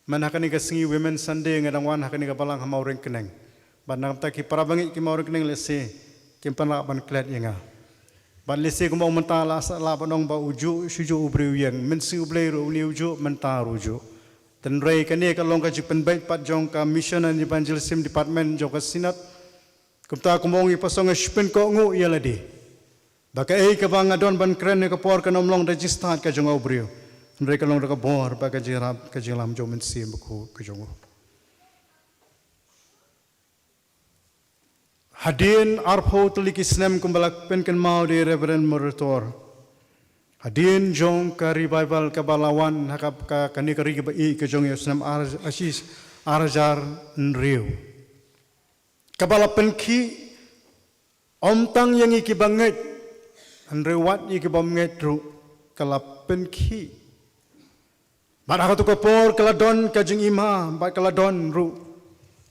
Mynta ha kane ka sngi Women's Sunday nga dang wan ha kane ka balang ha Mawryngkneng. Bad na ka bynta ki para bangeit ki Mawryngkneng lehse kim pat lah ban klet ïa nga. Bad lehse kumba ong mynta la sa lah ban ong ba u juh shi juh u briew ïeng, mynsngi U Blei ruh une u juh, mynta ruh u juh. Hynrei kane ka long ka jingpynbeit pat jong ka Mission and Evangelism Department jong ka Synod. Kumta kumba ong i Pastor, ngi shu pynkohnguh ïa lade ba kaei kaba nga don ban kren ha kane ka por kam long da ka jingstad ka jong u briew, hynrei ka long da ka bor bad ka jingïarap ka jingïalam jong u Mynsiem Bakhuid ka jong u. Hadien arphew tylli ki snem kumba la pynkynmaw da i Reverend Moderator, hadien jong ka revival kaba la wan ha ka, ka, kane ka ri kaba ïeit ka jong ngi ha u snem ar, ashi, ar hajar hynriew. Kaba la pynkhih, ym tang ïa ngi kiba ngeit, hynrei wat ïa ki bym ngeit ruh ka la pynkhih. Bad ha katu ka por ka la don ka jingim ha, bad ka la don ruh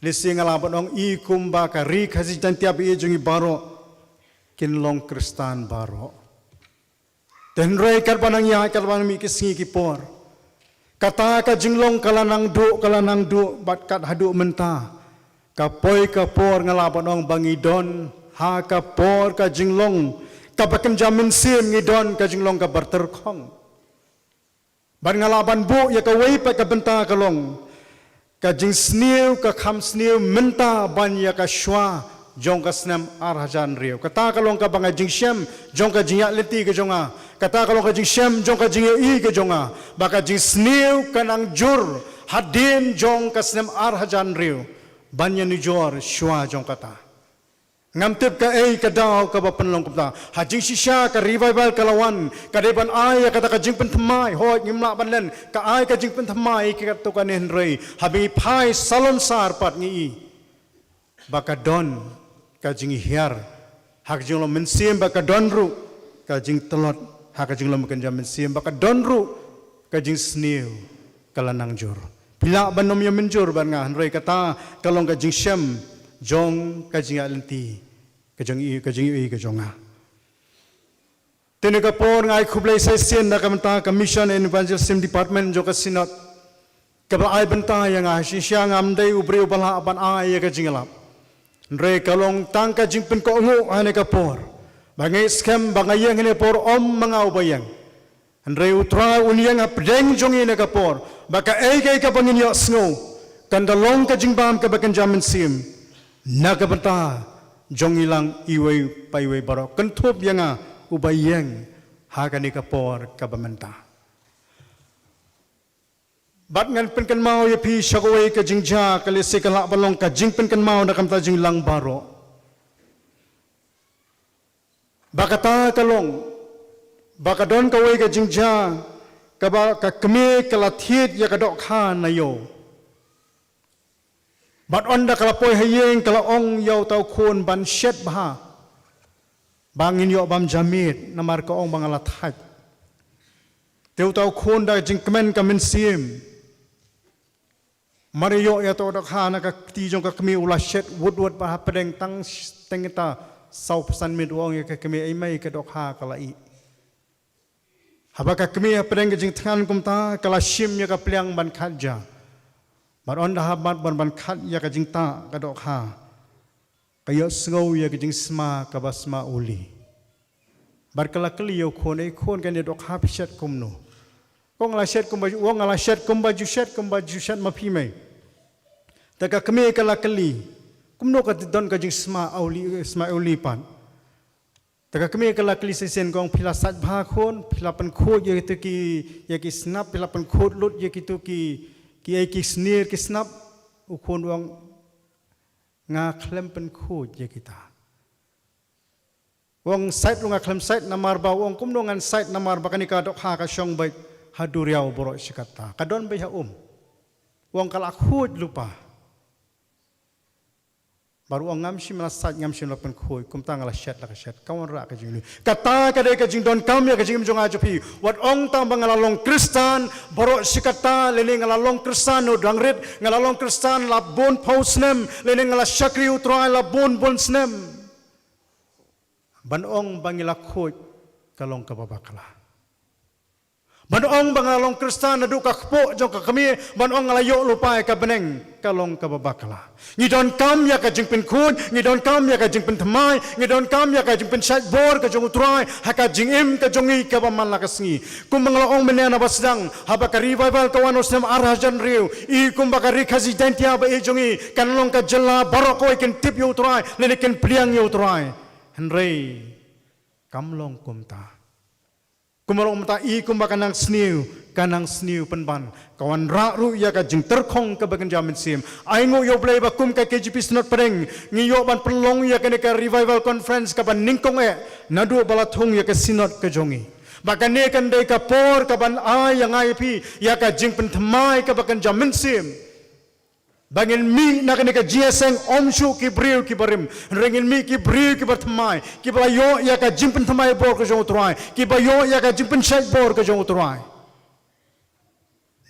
Lehse nga lah ban ong i kumba ka Ri Khasi Jaintia ba ïeit jong ngi baroh, kin long Khristan baroh. Te hynrei katba nang ïaid, katba nang mih ki sngi ki por, kata ka jinglong ka la nang duh, ka la nang duh, bad kat haduh mynta ka poi ka por nga lah ban ong ba ngi don ha ka por ka jinglong kaba kynja mynsiem, ngi don ka jinglong kaba tyrkhong. Bad nga lah ban buh ïa kawei pat ka bynta, ka long ka jingsniew, ka kham sniew mynta ban ïa ka shuwa jong ka snem ar hajar hynriew. Kata ka long kaba nga jingshem jong ka jingïaid lynti ka jong nga. Kata ka long ka jingshem jong ka jingïohi ka jong nga, ba ka jingsniew ka nang jur hadien jong ka snem ar hajar hynriew ban ïanujor shuwa jong kata. Ngam tip kaei ka daw kaba pynlong kumta. Ha jingshisha ka revival ka la wan, ka dei ban ai ïa kata ka jingpynthymmai. Hooid, ngim lah ban len, ka ai ka jingpynthymmai ïa kato kane, hynrei haba ngi phai salonsar pat ngi i ba ka don ka jinghiar ha ka jinglong mynsiem, ba ka don ruh ka jingtlot ha ka jinglong kynja mynsiem, ba ka don ruh ka jingsniew ka la nang jur. Phi lah ban ym ïa mynjur bad nga, hynrei kata ka long ka jingshem jong ka jingïaid lynti ka jong i, ka jingïohi ka jong nga. Te ha kane ka por nga ai khublei sa shisien na ka bynta ka Mission and Evangelism Department jong ka Synod, kaba la ai bynta ïa nga. Shisha ngam dei u briew ba lah ban ai ïa ka jingïalap, hynrei ka long tang ka jingpynkohnguh ha kane ka por. Ba nga skhem ba nga ïeng ha kane ka por ym ma nga uba ïeng, hynrei U Trai un ïeng hapdeng jong ngi ha kane ka por, ba kaei kaei kaba ngin ïohsngew kan da long ka jingbam kaba kynja mynsiem na ka bynta jong ngi lang iwei pa iwei baroh. Kynthup ïa nga uba ïeng ha kane ka por kaba mynta. Bad ngan pynkynmaw ïa phi sha kawei ka jingjia, ka lehse ka lah ban long ka jingpynkynmaw na ka bynta jong ngi lang baroh. Ba kata ka long ba ka don kawei ka jingjia, kaba ka kmie ka la thied ïa ka dohkha na ïew. Bad ynda ka la poi ha ïing ka la ong ïa uta u khun ban shet bha, ba ngin ïoh bam ja miet, namar ka ong ba nga la thait. Te uta u khun da jingkmen ka mynsiem, mar ïoh ïa uta u dohkha na ka kti jong ka kmie, u la shet wut wut bad hapdeng tang teng kata saw phew san miet u ong ïa ka kmie, "Ei mei, ka dohkha ka la ih." Haba ka kmie hapdeng ka jingthngan kumta ka la shim ïa ka pliang ban khat ja. Bad ynda ha mat ban, ban khat ïa ka jingtah ka dohkha, ka ïohsngew ïa ka jingsma kaba sma uli. Bad ka la kylli ïa u khun, "Ei khun, kane dohkha phi shet kumno?" Ka ong, "Nga la shet kumba, u ong, nga la shet kumba ju shet, kumba ju shet ma phi mei." Te ka kmie ka la kylli, "Kumno ka don ka jingsma uli, sma uli pat?" Te ka kmie ka la kylli sa shisien, ka ong, "Phi la sait bha khun, phi la pynkhuid ïa kito ki, ïa ki snap, phi la pynkhuid lut ïa kito ki, ki ei ki snier ki snap?" U khun u ong, "Nga khlem pynkhuid ïa kita." U ong, "Sait ruh nga khlem sait, namar ba," u ong, "kumno ngan sait, namar ba kane ka dohkha ka shong beit ha duriaw baroh shi katta, ka don beit ha um." U ong, "Ka la khuid lypa." Bad u ong, "Ngam shym la sait, ngam shym la pynkhuid, kumta nga la shet la ka shet, ka wanrah ka jingïohi." Kata ka dei ka jingdonkam ïa ka jingim jong nga jong phi. Wat ong tang ba nga la long Khristan baroh shi katta, lane nga la long Khristan naduh dang rit, nga la long Khristan la bun phew snem, lane nga la shakri U Trai la bun bun snem. Ban ong ba ngi la khuid, ka long kaba bakla. Ban ong ba nga la long Khristan naduh ka kpoh jong ka kmie ban ong nga la ïoh lypa ïa ka bneng, ka long kaba bakla. Ngi donkam ïa ka jingpynkhuid, ngi donkam ïa ka jingpynthymmai, ngi donkam ïa ka jingpynshait bor ka jong U Trai ha ka jingim ka jong ngi kaba man la ka sngi. Kumba nga la ong mynne na ba sdang, haba ka revival ka wan ha u snem ar hajar hynriew, i kumba ka Ri Khasi Jaiñtia ba ïeit jong ngi, kan long ka jylla baroh kawei kin tip ïa U Trai lane kin pdiang ïa U Trai. Hynrei kam long kumta. Kumba long mynta, i kumba ka nang sniew, ka nang sniew pynban, ka wanrah ruh ïa ka jingtyrkhong kaba kynja mynsiem. Ai nguh ïa U Blei ba kum ka K J P Synod Pdeng, ngi ïoh ban pynlong ïa kane ka Revival Conference kaba nyngkong eh naduh ba la thung ïa ka Synod ka jong ngi. Ba kane kan dei ka por kaban ai ïa nga ïa phi ïa ka jingpynthymmai kaba kynja mynsiem. Ba ngin mih na kane ka jingïaseng ym shuh ki briew kiba rim, hynrei ngin mih ki briew kiba thymmai, kiba la ïoh ïa ka jingpynthymmai bor ka jong U Trai, kiba ïoh ïa ka jingpynshait bor ka jong U Trai.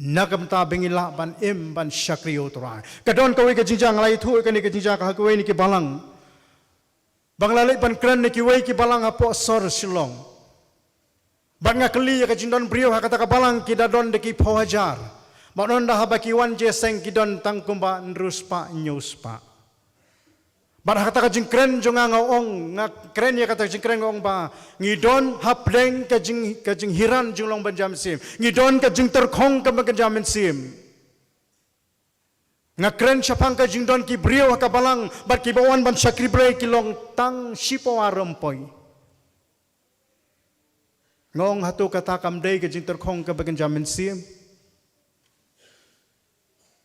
Na ka bynta ba ngi lah ban im ban shakri ïa U Trai. Ka don kawei ka jingjia nga la ïathuh ïa kane ka jingjia ha kawei na ki balang. Ba nga la leit ban kren na kiwei ki balang hapoh sor Shillong. Bad nga kylli ïa ka jingdon briew ha kata ka balang, ki da don da ki phew hajar. Bad ynda haba ki wan jingïaseng ki don tang kumba hynriew spah hynñiew spah. Bad ha kata ka jingkren jong nga, nga ong, nga kren ïa kata ka jingkren, nga ong ba ngi don hapdeng ka jing, ka jinghiar jinglong ban jam mynsiem. Ngi don ka jingtyrkhong kaba kynja mynsiem. Nga kren shaphang ka jingdon ki briew ha ka balang bad kiba wan ban shakri Blei ki long tang shiphew ar rympei. Nga ong, hato kata kam dei ka jingtyrkhong kaba kynja mynsiem?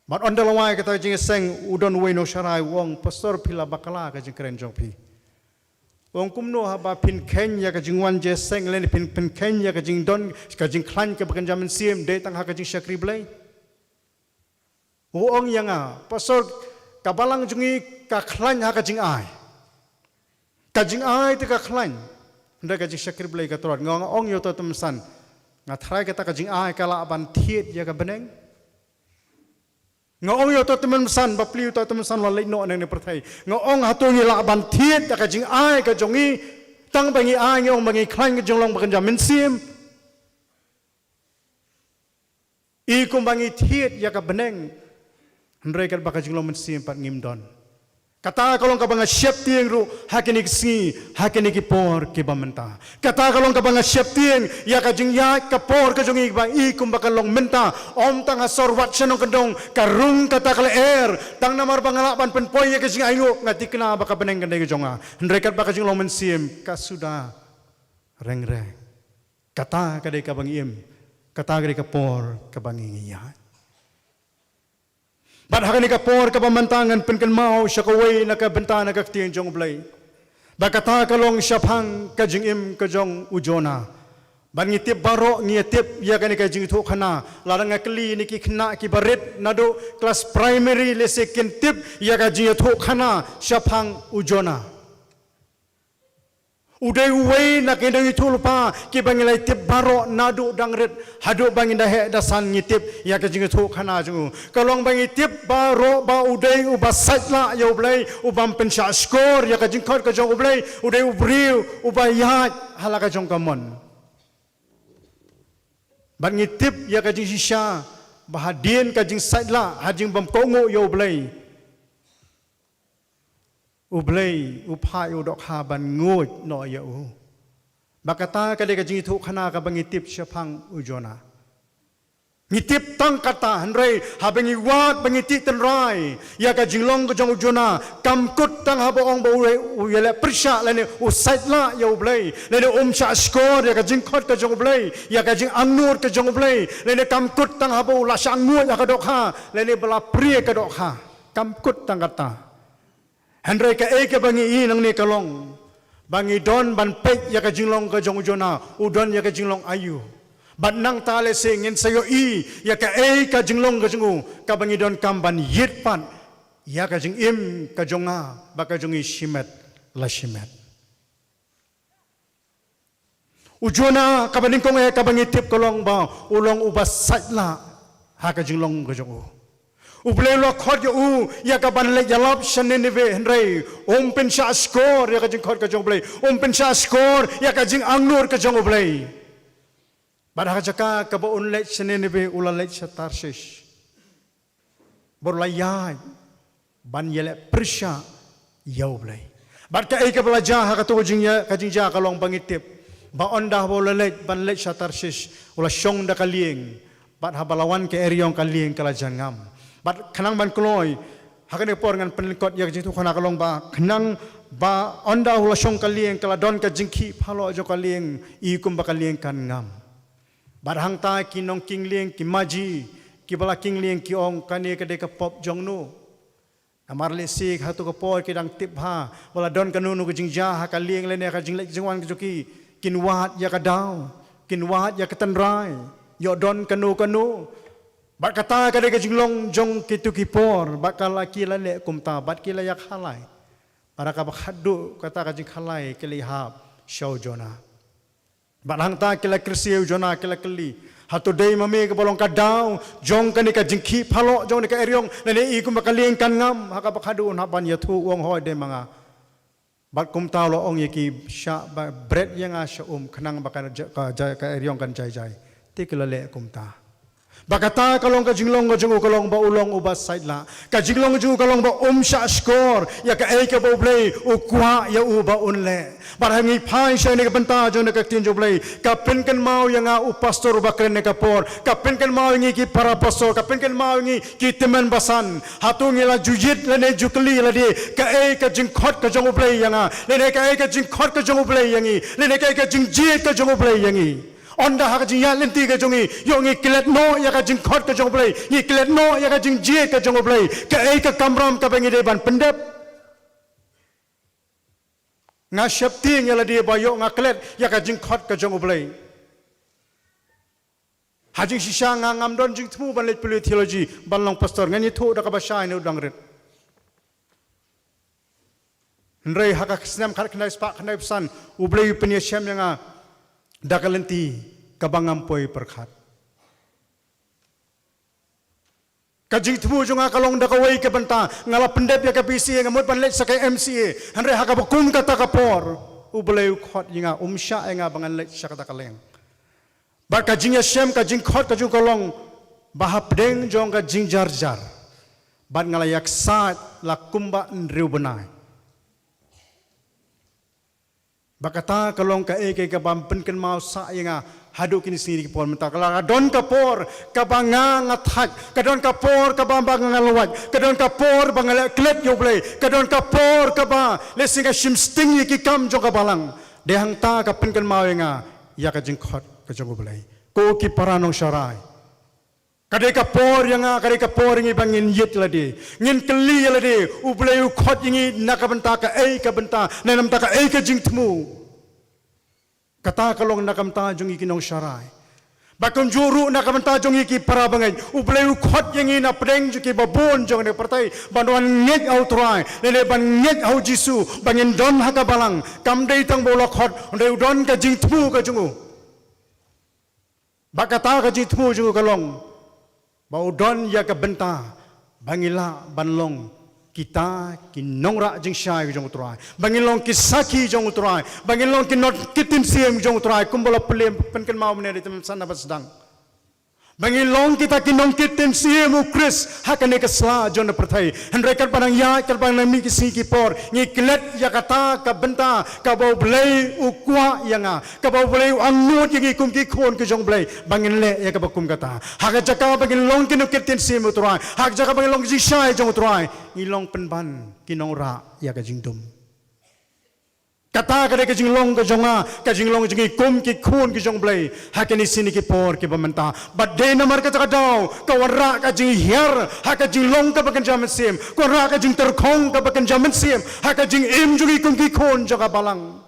Bad ynda la wai kata ka jingïaseng, u don uwei u nongshakri u ong, Pastor, phi la bakla ka jingkren jong phi. U ong, kumno haba phin kheiñ ïa ka jingwan jingïaseng lane phin, phin kheiñ ïa ka jingdon ka jingkhlaiñ kaba kynja mynsiem, dei tang ha ka jingshakri Blei? U ong ïa nga, Pastor, ka balang jong ngi ka khlaiñ ha ka jingai. Ka jingai te ka khlaiñ. Hynrei ka jingshakri Blei ka tlot. Nga ong ïa uta u tymmen basan, nga tharai kata ka jingai ka lah ban thied ïa ka bneng. Nga ong ïa uta u tymmen basan, bapli uta u tymmen basan u la leit noh na kane ka pyrthei. Nga ong, hato ngi lah ban thied ïa ka jingai ka jong ngi, tang ba ngi ai, ngi ong ba ngi khlaiñ ka jinglong ba kynja mynsiem. I kumba ngi thied ïa ka bneng, hynrei katba ka jinglong mynsiem pat ngim don. Kata ka long kaba nga sheptieng ruh ha kine ki sngi, ha kine ki por kiba mynta. Kata ka long kaba nga sheptieng ïa ka jingïaid ka por ka jong ngi ba i kumba ka long mynta. Ym tang ha sor wat sha nongkyndong ka rung kata ka lyer, tang namar ba nga lah ban pynpoi ïa ka jingainguh, nga thikna ba ka bneng kan dei ka jong nga. Hynrei katba ka jinglong mynsiem ka suda reng reng. Kata ka dei kaba ngi im, kata ka dei ka por kaba ngi, ngi ïaid. Bad ha kane ka por kaba mynta ngan pynkynmaw sha kawei na ka bynta na ka ktien jong U Blei. Ba kata ka long shaphang ka jingim ka jong u Jonah. Bad ngi tip baroh, ngi tip ïa kane ka jingïathuhkhana. Lada nga kylli ïa ki khynnah kiba rit naduh klas primary, lehse kin tip ïa ka jingïathuhkhana shaphang u Jonah. U dei uwei na ki nongïathuhlypa kiba ngi la tip baroh naduh dang rit haduh ba ngin da heh da san, ngi tip ïa ka jingïathuhkhana jong u. Ka long ba ngi tip baroh ba u dei uba sait lah ïa U Blei, u bym pynshah shkor ïa ka jingkhot ka jong U Blei, u dei u briew uba ïaid ha la ka jong ka mon. Bad ngi tip ïa ka jingshisha ba hadien ka jingsait lah, ha jingbym kohnguh ïa U Blei, U Blei u phah ïa u dohkha ban nguid noh ïa u. Ba kata ka dei ka jingïathuhkhana kaba ngi tip shaphang u Jonah. Ngi tip tang kata, hynrei haba ngi wad, ba ngi tih tynrai ïa ka jinglong ka jong u Jonah, kam kut tang haba ong ba u, u ïaleh pyrshah lane u sait lah ïa U Blei, lane um shah shkor ïa ka jingkhot ka jong U Blei, ïa ka jingangnud ka jong U Blei, lane kam kut tang haba u la shah nguid ha ka dohkha lane ba la prie ka dohkha. Kam kut tang kata. Hynrei kaei kaba ngi i nangne ka long ba ngi don ban peit ïa ka jinglong ka jong u Jonah, u don ïa ka jinglong aïu. Bad nangta lehse ngin sa ïohi ïa kaei ka jinglong ka jong u, kaba ngi donkam ban ïit pat ïa ka jingim ka jong nga bad ka jong ngi shimet la shimet. U Jonah, kaba nyngkong eh kaba ngi tip ka long ba u long uba sait lah ha ka jinglong ka jong u. U Blei u la khot ïa u ïa kaban leit ïalap sha Nineveh, hynrei um pynshah shkor ïa ka jingkhot ka jong U Blei, um pynshah shkor ïa ka jingangnud ka jong U Blei. Bad ha ka jaka kaba un leit sha Nineveh, u la leit sha Tarshish. Bad u la ïaid ban ïaleh pyrshah ïa U Blei. Bad kaei kaba la jia ha kato ka jingïa, ka jingjia ka long ba ngi tip ba ynda haba u la leit ban leit sha Tarshish, u la shong da ka lieng. Bad haba la wan ka eriong, ka lieng ka la jan ngam. Bad khnang ban kloi, ha kane ka por ngan pynlyngkot ïa ka jingïathuhkhana, ka long ba khnang ba ynda u la shong ka lieng, ka la don ka jingkhih phalok jong ka lieng, i kumba ka lieng kan ngam. Bad hangta ki nongking lieng, ki maji kiba la king lieng ki ong, kane ka dei ka pop jong no? Namar lehse hato ka por ki dang tip bha ba la don kano kano ka jingjia ha ka lieng lane ha ka jingleit jingwan ka jong ki, kin wad ïa ka daw, kin wad ïa ka tynrai, ïoh don kano kano. Bad kata ka dei ka jinglong jong kito ki por, bad ka la, ki la leh kumta, bad ki la ïakhalai. Para kaba khadduh kata ka jingkhalai ki la ïahap sha u Jonah. Bad hangta ki la kyrsiew ïa u Jonah, ki la kylli, Hato dei ma me kaba long ka daw jong kane ka jingkhih phalok jong kane ka eriong, lane i kumba ka lieng kan ngam, ha kaba khadduh un hap ban ïathuh u ong hooid dei ma nga. Bad kumta u la ong ïa ki, shah ba bret ïa nga sha um khnang ba ka ja-, ka ja-, ka eriong kan jai jai. Te ki la leh kumta. Ba kata ka long ka jinglong ka jong u ka long ba u long uba sait lah. Ka jinglong ka jong u ka long ba um shah shkor ïa kaei kaba U Blei u kwah ïa u ba un leh. Bad ha ngi phai sha kane ka bynta jong kane ka ktien jong U Blei, ka pynkynmaw ïa nga u pastor uba kren ha kane ka por, ka pynkynmaw ïa ngi ki para pastor, ka pynkynmaw ïa ngi ki tymmen basan. Hato ngi la ju ïit lane ju kylli ïa lade kaei ka jingkhot ka jong U Blei ïa nga, lane kaei ka jingkhot ka jong U Blei ïa ngi, lane kaei ka jingjied ka jong U Blei ïa ngi. Ynda ha ka jingïaid lynti ka jong ngi, ïoh ngi klet noh ïa ka jingkhot ka jong U Blei, ngi klet noh ïa ka jingjied ka jong U Blei. Kaei ka kamram kaba ngi dei ban pyndep? Nga sheptieng ïa lade ba ïoh nga klet ïa ka jingkhot ka jong U Blei. Ha jingshisha nga ngam don jingthmu ban leit pule theology, ban long pastor, ngan ïathuh da kaba shai ne u dang rit. Hynrei ha ka snem khatkhyndai spah khyndai phew san, U Blei u pynïashem ïa nga da ka lynti kaba ngam poi pyrkhat. Ka jingthmu jong nga ka long da kawei ka bynta, nga la pyndep ïa ka B C A, nga mut ban leit sha ka M C A. Hynrei ha kaba kum kata ka por, U Blei u khot ïa nga, um shah ïa nga ba ngan leit sha kata ka liang. Bad ka jingïashem, ka jingkhot ka jong u ka long ba hapdeng jong ka jingjarjar, bad nga la ïaksaid la kumba hynriew bnai. Ba kata ka long kaei kaei kaba pynkynmaw sah ïa nga haduh kine ki sngi ki por mynta. Ka la don ka por kaba nga nga thait, ka don ka por kaba ba nga nga lwait, ka don ka por ba nga leh klet ïa U Blei, ka don ka por kaba lehse nga shim sting ïa ki kam jong ka balang. Dei hangta ka pynkynmaw ïa nga ïa ka jingkhot ka jong U Blei. Ko ki para nongsharai, ka dei ka por ïa nga, ka dei ka por ïa ngi ba ngin ïit ïa lade, ngin kylli ïa lade, U Blei u khot ïa ngi na ka bynta kaei ka bynta, na ka bynta kaei ka jingthmu. Kata ka long na ka bynta jong ngi ki nongsharai. Bad kumjuh ruh na ka bynta jong ngi ki para bangeit, U Blei u khot ïa ngi na pdeng jong kiba bun jong kane ka pyrthei ban wan ngeit ha U Trai, lane ban ngeit ha U Jisu, ba ngin don ha ka balang. Kam dei tang ba u la khot, hynrei u don ka jingthmu ka jong u. Bad kata ka jingthmu jong u ka long ba u don ïa ka bynta ba ngi lah ban long kita ki nongrah jingshai ka jong U Trai, ba ngin long ki sakhi jong U Trai, ba ngin long ki nongkit ktien siem jong U Trai, kumba la pynlem pynkynmaw mynne da i tymmen basan ba sdang. Ba ngin long kita ki nongkit ktien siem U Khrist ha kane ka sla jong ka pyrthei. Hynrei katba nang ïaid, katba nang mih ki sngi ki por, ngi klet ïa kata ka bynta kaba U Blei u kwah ïa nga, kaba U Blei u angnud ïa ngi kum ki khun ki jong U Blei, ba ngin leh ïa kaba kum kata. Ha ka jaka ba ngin long ki nongkit ktien siem U Trai, ha ka jaka ba ngin long ki jingshai jong U Trai, ngi long pynban ki nongrah ïa ka jingdum. Kata ka dei ka jinglong ka jong nga, ka jinglong jong ngi kum ki khun ki jong U Blei ha kine ki sngi ki por kiba mynta. Bad dei namar kata ka daw ka wanrah ka jinghiar ha ka jinglong kaba kynja mynsiem, ka wanrah ka jingtyrkhong kaba kynja mynsiem ha ka jingim jong ngi kum ki khun jong ka balang.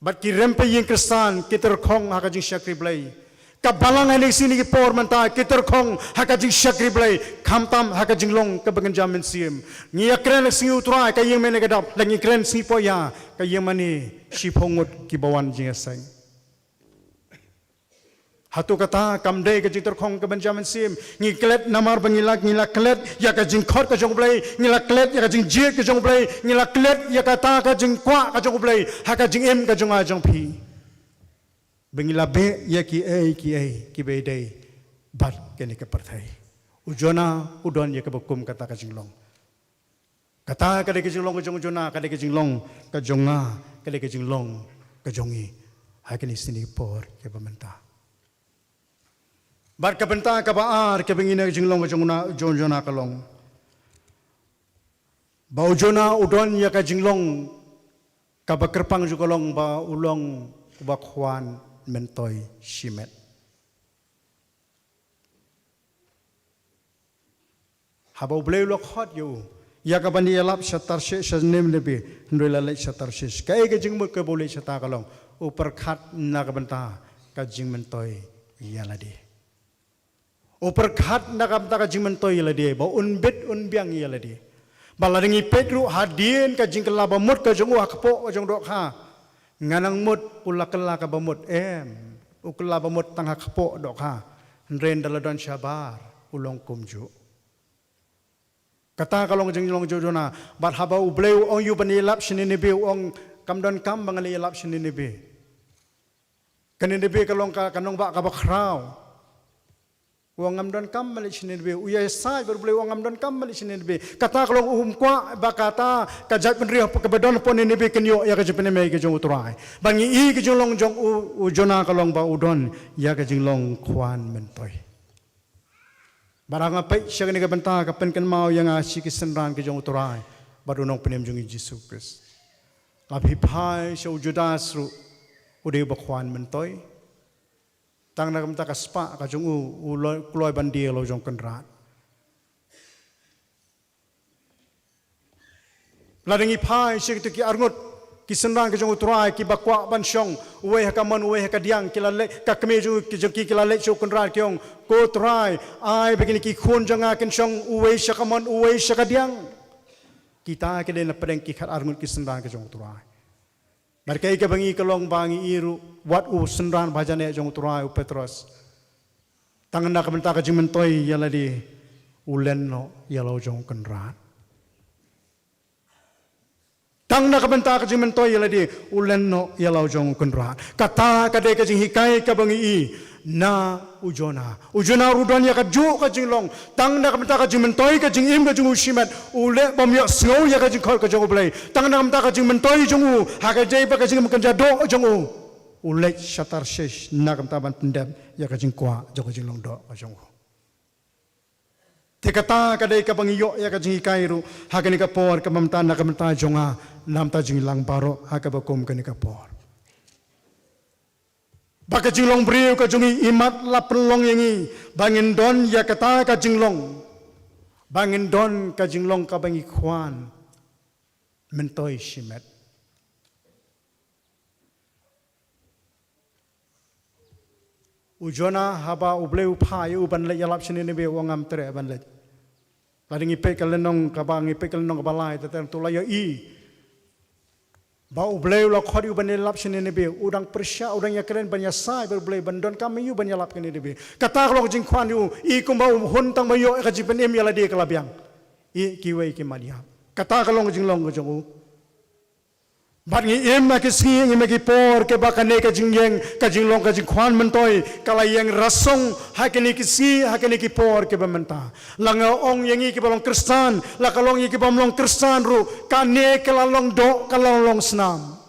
Bad ki rympei ïing Khristan ki tyrkhong ha ka jingshakri Blei. Ka balang ha kine ki sngi ki por mynta ki tyrkhong ha ka jingshakri Blei, khamtam ha ka jinglong kaba kynja mynsiem. Ngi ïakren sngi U Trai ka ïing mane ka dap, la ngi kren sngi Poh Ïa ka ïing mane shiphew ngut kiba wan jingïaseng. Hato kata kam dei ka jingtyrkhong kaba kynja mynsiem? Ngi klet namar ba ngi la, ngi la klet ïa ka jingkhot ka jong U Blei, ngi la klet ïa ka jingjied ka jong U Blei, ngi la klet ïa kata ka jingkwah ka jong U Blei ha ka jingim ka jong nga jong phi. Ba ngi la beh ïa kiei kiei kiba ïadei bad kane ka pyrthei. U Jonah u don ïa kaba kum kata ka jinglong. Kata ka dei ka jinglong ka jong u Jonah, ka dei ka jinglong ka jong nga, ka dei ka jinglong ka jong ngi ha kine ki sngi ki por kiba mynta. Bad ka bynta kaba ar kaba ngi na ka jinglong ka jong u Jonah, jong u Jonah ka long ba u Jonah u don ïa ka jinglong kaba kyrpang jong u ka long ba u long uba khwan myntoi shimet. Haba U Blei u la khot ïa u, ïa kaban ïalap sha Tarshish, sha Nineveh, hynrei la leit sha Tarshish. Kaei ka jingmut kaba u leit shata ka long, u pyrkhat na ka bynta ka jingmyntoi ïa lade. U pyrkhat na ka bynta ka jingmyntoi ïa lade, ba un bit un biang ïa lade. Ba lada ngi peit ruh hadien ka jingkylla ba mut ka jong u ha kpoh ka jong u dohkha, nga nang mut u la kylla kaba mut, em. U kylla ba mut tang ha kpoh dohkha, hynrei ynda la don shabar u long kumjuh. Kata ka long ka jinglong jong u Jonah. Bad haba U Blei u ong ïa u ban ïalap sha Ninibe, u ong, kam donkam ba ngan leit ïalap sha Ninibe. Ka Ninibe ka long ka, ka nongbah kaba khraw. U ong, ngam donkam ban leit sha Ninibe. U ïasaid bad U Blei, u ong, ngam donkam ban leit sha Ninibe. Kata ka long um kwah ba kata ka jaitbynriew kaba don hapoh Ninibe kin ïoh ïa ka jingpynim ïa ka jong U Trai. Ba ngi i ka jinglong jong u, u Jonah ka long ba u don ïa ka jinglong khwan myntoi. Bad haba nga peit sha kane ka bynta, ka pynkynmaw ïa nga sha ki synran ki jong U Trai bad U Nongpynim jong ngi Jisu Khrist. Haba phi phai sha u Judas ruh, u dei uba khwan myntoi. Tang na ka bynta ka spah ka jong u, u lo-, kloi ban die ïa la u jong u Kynrad. Lada ngi phai sha kito ki arngut ki synran ki jong U Trai kiba kwah ban shong, uwei ha ka mon, uwei ha ka diang, ki la leit, ka kmie jong ki, jong ki, ki la leit sha u Kynrad, ki ong, ko Trai, ai ba kine ki khun jong nga kin shong uwei sha ka mon, uwei sha ka diang. Kita ki dei na pdeng ki khat arngut ki synran ki jong U Trai. Bad kaei kaba ngi i ka long ba ngi i ruh, wat u synran ba hajan eh jong U Trai, u Petros, tang na ka bynta ka jingmyntoi ïa lade, u len noh ïa la u jong u Kynrad. Tang na ka bynta ka jingmyntoi ïa lade, u len noh ïa la u jong u Kynrad. Kata ka dei ka jinghikai kaba ngi i na u Jonah. U Jonah ruh u don ïa kajuh ka jinglong. Tang na ka bynta ka jingmyntoi, ka jingim ka jong u shimet, u leh bym ïohsngew ïa ka jingkhot ka jong U Blei. Tang na ka bynta ka jingmyntoi jong u, ha ka jingim bad ka jingim kynja doh jong u, u leit sha Tarshish na ka bynta ban pyndep ïa ka jingkwah jong ka jinglong doh ka jong u. Te kata ka dei kaba ngi ïoh ïa ka jinghikai ruh ha kane ka por, kaba mynta, na ka bynta jong nga, na ka bynta jong ngi lang baroh ha kaba kum kane ka por. Ba ka jinglong briew ka jong ngi, imat la pynlong ïa ngi ba ngin don ïa kata ka jinglong, ba ngin don ka jinglong kaba ngi khwan myntoi shimet. U Jonah, haba U Blei u phah ïa u ban leit ïalap sha Ninibe, u ong, ngam treh ban leit. Lada ngi peit ka lynnong kaba, ngi peit ka lynnong kaba lai, te te to la ïohi ba U Blei u la khot ïa u ban ïalap sha Ninibe, u dang pyrshah, u dang ïakren ban ïasaid bad U Blei ban donkam ïa u ban ïalap ka Ninibe. Kata ka long ka jingkhwan ïa u, i kumba u hun tang ba ïoh ïa ka jingpynim ïa lade ka la biang. I kiwei ki mat ïap. Kata ka long ka jinglong ka jong u. Bad ngi im ha ki sngi, ngi im ha ki por kiba kane ka jingïeng, ka jinglong, ka jingkhwan myntoi ka la ïeng rasong ha kine ki sngi, ha kine ki por kiba mynta. La nga ong ïa ngi kiba long Khristan, la ka long ïa ki bym long Khristan ruh, kane ka la long doh, ka la long snam.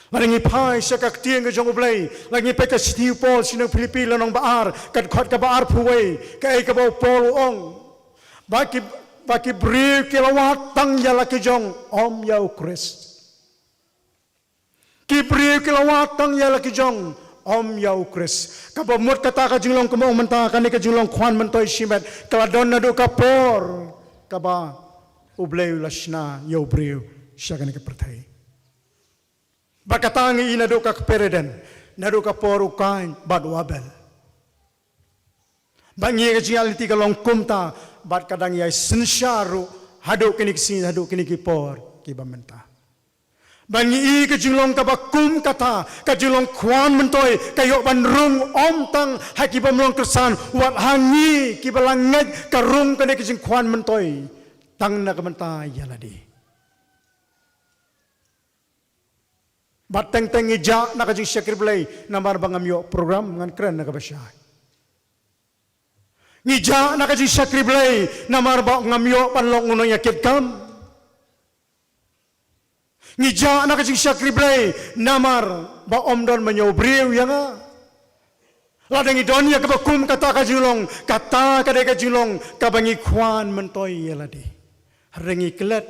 Lada ngi phai sha ka ktien ka jong U Blei, lada ngi peit ka shithi u Paul sha ki nong Philippi lynnong ba ar, ka dkhot kaba arphew wei, kaei kaba u Paul u ong. Ba ki, ba ki briew ki la wad tang ïa la ki jong, ym ïa U Khrist. Ki briew ki la wad tang ïa la ki jong, ym ïa U Khrist. Kaba mut kata ka jinglong kumba ong mynta, kane ka jinglong khwan myntoi shimet ka la don naduh ka por kaba U Blei u la shna ïa u briew sha kane ka pyrthei. Bad kata ngi i naduh ka kper Eden, naduh ka por u Kain bad u Abel. Bad ngi i ka jingïaid lynti ka long kumta, bad ka dang ïai synshar ruh haduh kine ki sngi, haduh kine ki por kiba mynta. Bad ngi i ka jinglong kaba kum kata, ka jinglong khwan myntoi ka ïoh ban rung ym tang ha ki bym long Khristan, wat ha ngi kiba la ngeit ka rung kane ka jingkhwan myntoi tang na ka bynta ïa lade. Bad teng teng ngi jah na ka jingshakri Blei namar ba ngam ïoh program, ngan kren na kaba shai. Ngi jah na ka jingshakri Blei namar ba ngam ïoh ban long u nongïakitkam. Ngi jah na ka jingshakri Blei namar ba ym don ban ïoh briew ïa nga. Lada ngi don ïa kaba kum kata ka jinglong, kata ka dei ka jinglong kaba ngi khwan myntoi ïa lade. Hynrei ngi klet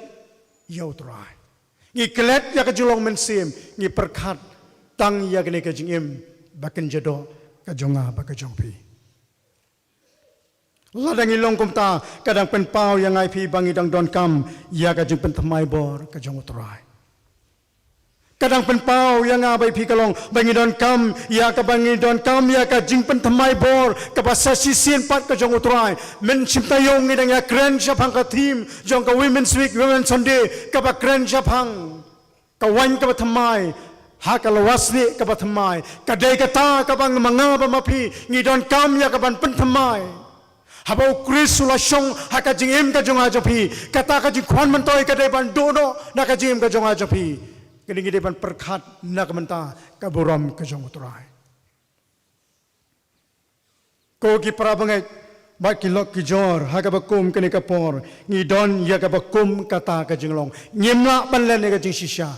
ïa U Trai. Ngi klet ïa ka jinglong mynsiem, ngi pyrkhat tang ïa kane ka jingim ba kynja doh ka jong nga bad ka jong phi. Lada ngi long kumta, ka dang pynpaw ïa nga ïa phi ba ngi dang donkam ïa ka jingpynthymmai bor ka jong U Trai. Ka dang pynpaw ïa nga bad ïa phi ka long ba ngi donkam ïa ka, ba ngi donkam ïa ka jingpynthymmai bor kaba sa shisien pat ka jong U Trai. Mynshwa taïew ngi dang ïakren shaphang ka theme jong ka Women's Week, Women's Sunday, kaba kren shaphang ka waiñ kaba thymmai, Ha ka lawasnieh kaba thymmai, ka dei kata kaba ma nga bad ma phi ngi donkam ïa kaban pynthymmai. Haba u Khrist u la shong ha ka jingim ka jong nga jong phi, kata ka jingkhwan myntoi ka dei ban duh noh na ka jingim ka jong nga jong phi. Ka dei ngi dei ban pyrkhat na ka bynta ka burom ka jong u Trai. Ko ki para bangeit bad ki lok ki jor, ha kaba kum kane ka por ngi don ïa kaba kum kata ka jinglong. Ngim lah ban len ïa ka jingshisha.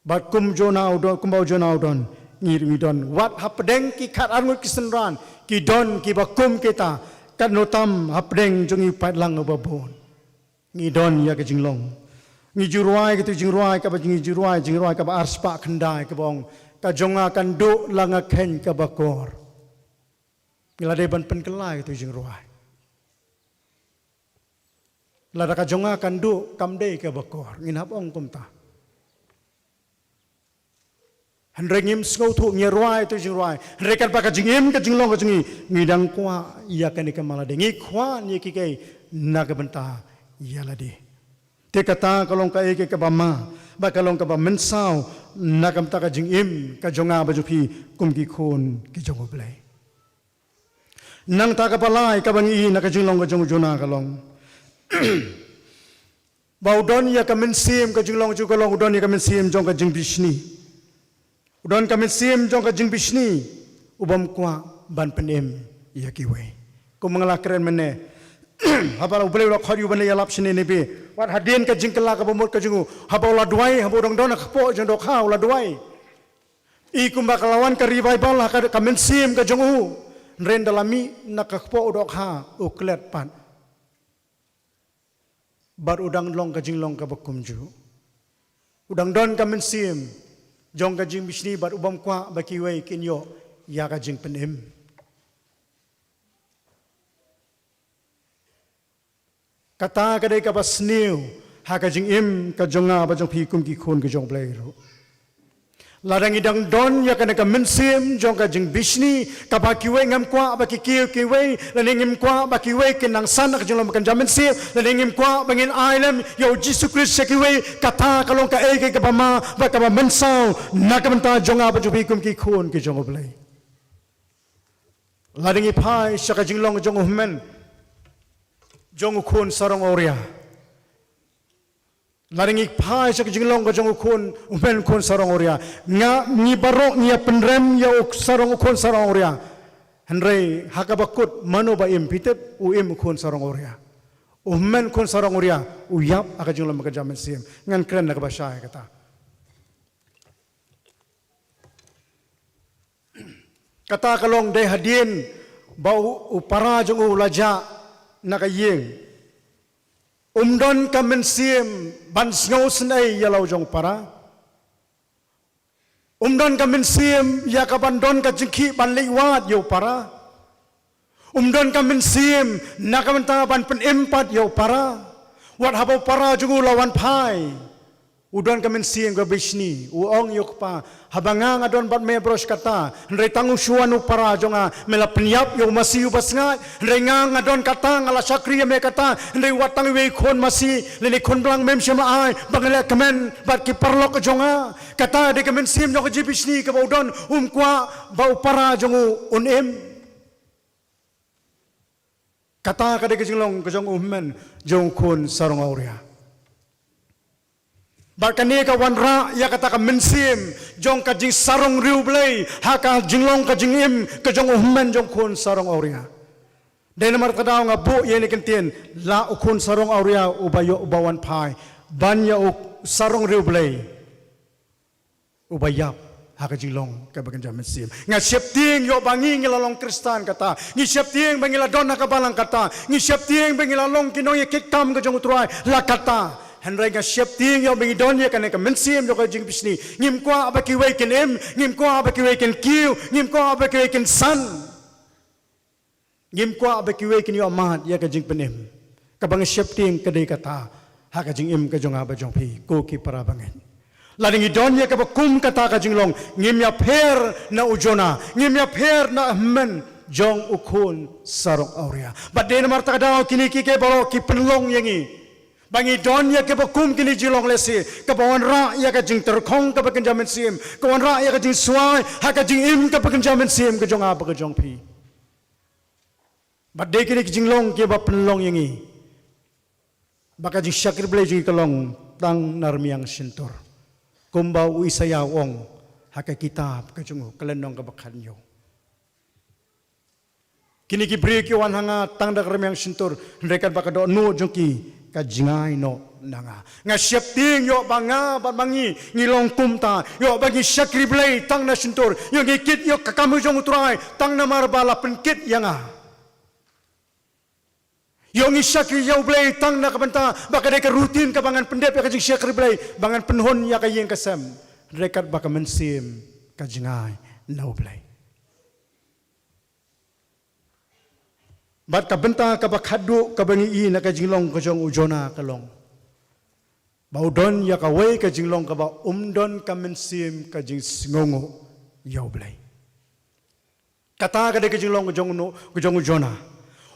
Bad kum Jonah u don, kumba u Jonah u don, ngi, ngi don. Wat hapdeng ki khatar ngut ki synran ki don kiba kum kita, katno tam hapdeng jong ngi u paidlang uba bun. Ngi don ïa ka jinglong. Ngi ju rwai katu jingrwai kaba, ngi ju rwai jingrwai kaba arspah khyndai kaba ong, ka jong nga kan duh la nga kheiñ kaba kor. Ngi la dei ban pynkylla ïa katu jingrwai. Lada ka jong nga kan duh kam dei kaba kor, ngin hap ong kumta. Hynrei ngim sngewthuh, ngi rwai tu jingrwai. Hynrei katba ka jingim ka jinglong ka jong ngi, ngi dang kwah ïa kane ka man lade. Ngi kwah ïa kiei kiei na ka bynta ïa lade. Te kata ka long kaei kaei kaba ma, bad ka long kaba mynsaw na ka bynta ka jingim ka jong nga bad jong phi kum ki khun ki jong U Blei. Nangta kaba lai kaba ngi ïohi na ka jinglong ka jong u Jonah ka long ba u don ïa ka mynsiem, ka jinglong jong u ka long u don ïa ka mynsiem jong ka jingbishni. U don ka mynsiem jong ka jingbishni, u bym kwah ban pynim ïa kiwei. Kumba nga la kren mynne, haba U Blei u la khot ïa u ban leit ïalap shane Nineveh, wat hadien ka jingkylla kaba mut ka jong u, haba u la duwai, haba u dang don ha ka kpoh jong dohkha u la duwai. I kumba ka la wan ka revival ha ka, ka mynsiem ka jong u. Hynrei ynda la mih na ka kpoh u dohkha u klet pat. Bad u dang long ka jinglong kaba kumjuh. U dang don ka mynsiem jong ka jingbishni bad u bym kwah ba kiwei kin ïoh ïa ka jingpynim. Kata ka dei kaba sniew ha ka jingim ka jong nga bad jong phi kum ki khun ka jong U Blei ruh. Lada ngi dang don ïa kane ka mynsiem jong ka jingbishni, kaba kiwei ngim kwah ba ki kiew kiwei, lane ngim kwah ba kiwei kin nang san ha ka jinglong ba kynja mynsiem, lane ngim kwah ba ngin ai lem ïa U Jisu Khrist sha kiwei, kata ka long kaei kaei kaba ma bad kaba mynsaw na ka bynta jong nga bad jong phi kum ki khun ki jong U Blei. Lada ngi phai sha ka jinglong jong u hynmen jong u khun sarong awria. Lada ngi phai sha ka jinglong ka jong u khun, u hynmen khun sarong awria. Nga, ngi baroh ngi ïa pynrem ïa u sarong, u khun sarong awria. Hynrei ha kaba kut mano ba im, phi tip, u im u khun sarong awria. U hynmen khun sarong awria u ïap ha ka jinglong ba kynja mynsiem. Ngan kren na kaba shai kata. Kata ka long dei hadien ba u, u para jong u la jah na ka ïing. Um don ka mynsiem ban sngewsynei ïa la u jong u para. Um don ka mynsiem ïa ka ban don ka jingkhih ban leit wad ïa u para. Um don ka mynsiem na ka bynta ban pynim pat ïa u para. Wat haba u para jong u la wan phai, u don ka mynsiem ka bishni, u ong ïa u kpa, haba nga nga don bad me baroh shi katta, hynrei tang u shu wan u para jong nga, me la pynïap ïa u masi uba sngaid, hynrei nga nga don katta, nga la shakri ïa me katta, hynrei wat tang iwei i khun masi lane i khun blang mem shym la ai ba ngan leh kmen bad ki paralok jong nga. Kata dei ka mynsiem jong ka jingbishni kaba u don, um kwah ba u para jong u un im. Kata ka dei ka jinglong ka jong u hynmen jong u khun sarong awria. Bad kane ka wanrah ïa kata ka mynsiem jong ka jingsarong riewblei ha ka jinglong ka jingim ka jong u hynmen jong u khun sarong awria. Dei namar kata nga buh ïa kane ka ktien, la u khun sarong awria uba ïoh, uba wan phai ban ïa u sarong riewblei uba ïap ha ka jinglong kaba kynja mynsiem. Nga sheptieng ïoh ba ngi ngi la long Khristan kata. Ngi sheptieng ba ngi la don ha ka balang kata. Ngi sheptieng ba ngi la long ki nongïakit kam ka jong u Trai la kata. Hynrei nga sheptieng ïoh ba ngi don ïa kane ka mynsiem jong ka jingbishni. Ngim kwah ba kiwei kin im, ngim kwah ba kiwei kin kiew, ngim kwah ba kiwei kin san. Ngim kwah ba kiwei kin ïoh mad ïa ka jingpynim. Kaba nga sheptieng ka dei kata ha ka jingim ka jong nga bad jong phi, ko ki para bangeit. Lada ngi don ïa kaba kum kata ka jinglong, ngim ïapher na u Jonah, ngim ïapher na hynmen jong u khun sarong awria. Bad dei namar kata ka daw kine kiei kiei baroh ki pynlong ïa ngi Ba ngi don ïa kaba kum kine jinglong lehse, kaba wanrah ïa ka jingtyrkhong kaba kynja mynsiem, ka wanrah ïa ka jingswai ha ka jingim kaba kynja mynsiem ka jong nga bad ka jong phi. Bad dei kine ki jinglong kiba pynlong ïa ngi ba ka jingshakri Blei jong ngi ka long tang na rmiang shyntur. Kumba u Isaïah u ong ha ka kitab ka jong u, ka lynnong kaba khathynñiew. Kine ki briew ki wan ha nga tang da ka rmiang shyntur, hynrei katba ka dohnud jong ki ka jngai noh na nga. Nga sheptieng ïoh ba nga bad ma ngi ngi long kumta, ïoh ba ngi shakri Blei tang na shyntur, ïoh ngi kit ïa ka kam jong U Trai tang namar ba la pynkit ïa nga. Ïoh ngi shakri ïa U Blei tang na ka bynta ba ka dei ka routine kaba ngan pyndep ïa ka jingshakri Blei, ba ngan pynhun ïa ka ïing ka sem. Hynrei katba ka mynsiem ka jngai na U Blei. Bad ka bynta kaba khatduh kaba ngi i na ka jinglong ka jong u Jonah ka long ba u don ïa kawei ka jinglong kaba um don ka mynsiem ka jingsngewnguh ïa U Blei. Kata ka dei ka jinglong ka jong u, ka jong u Jonah.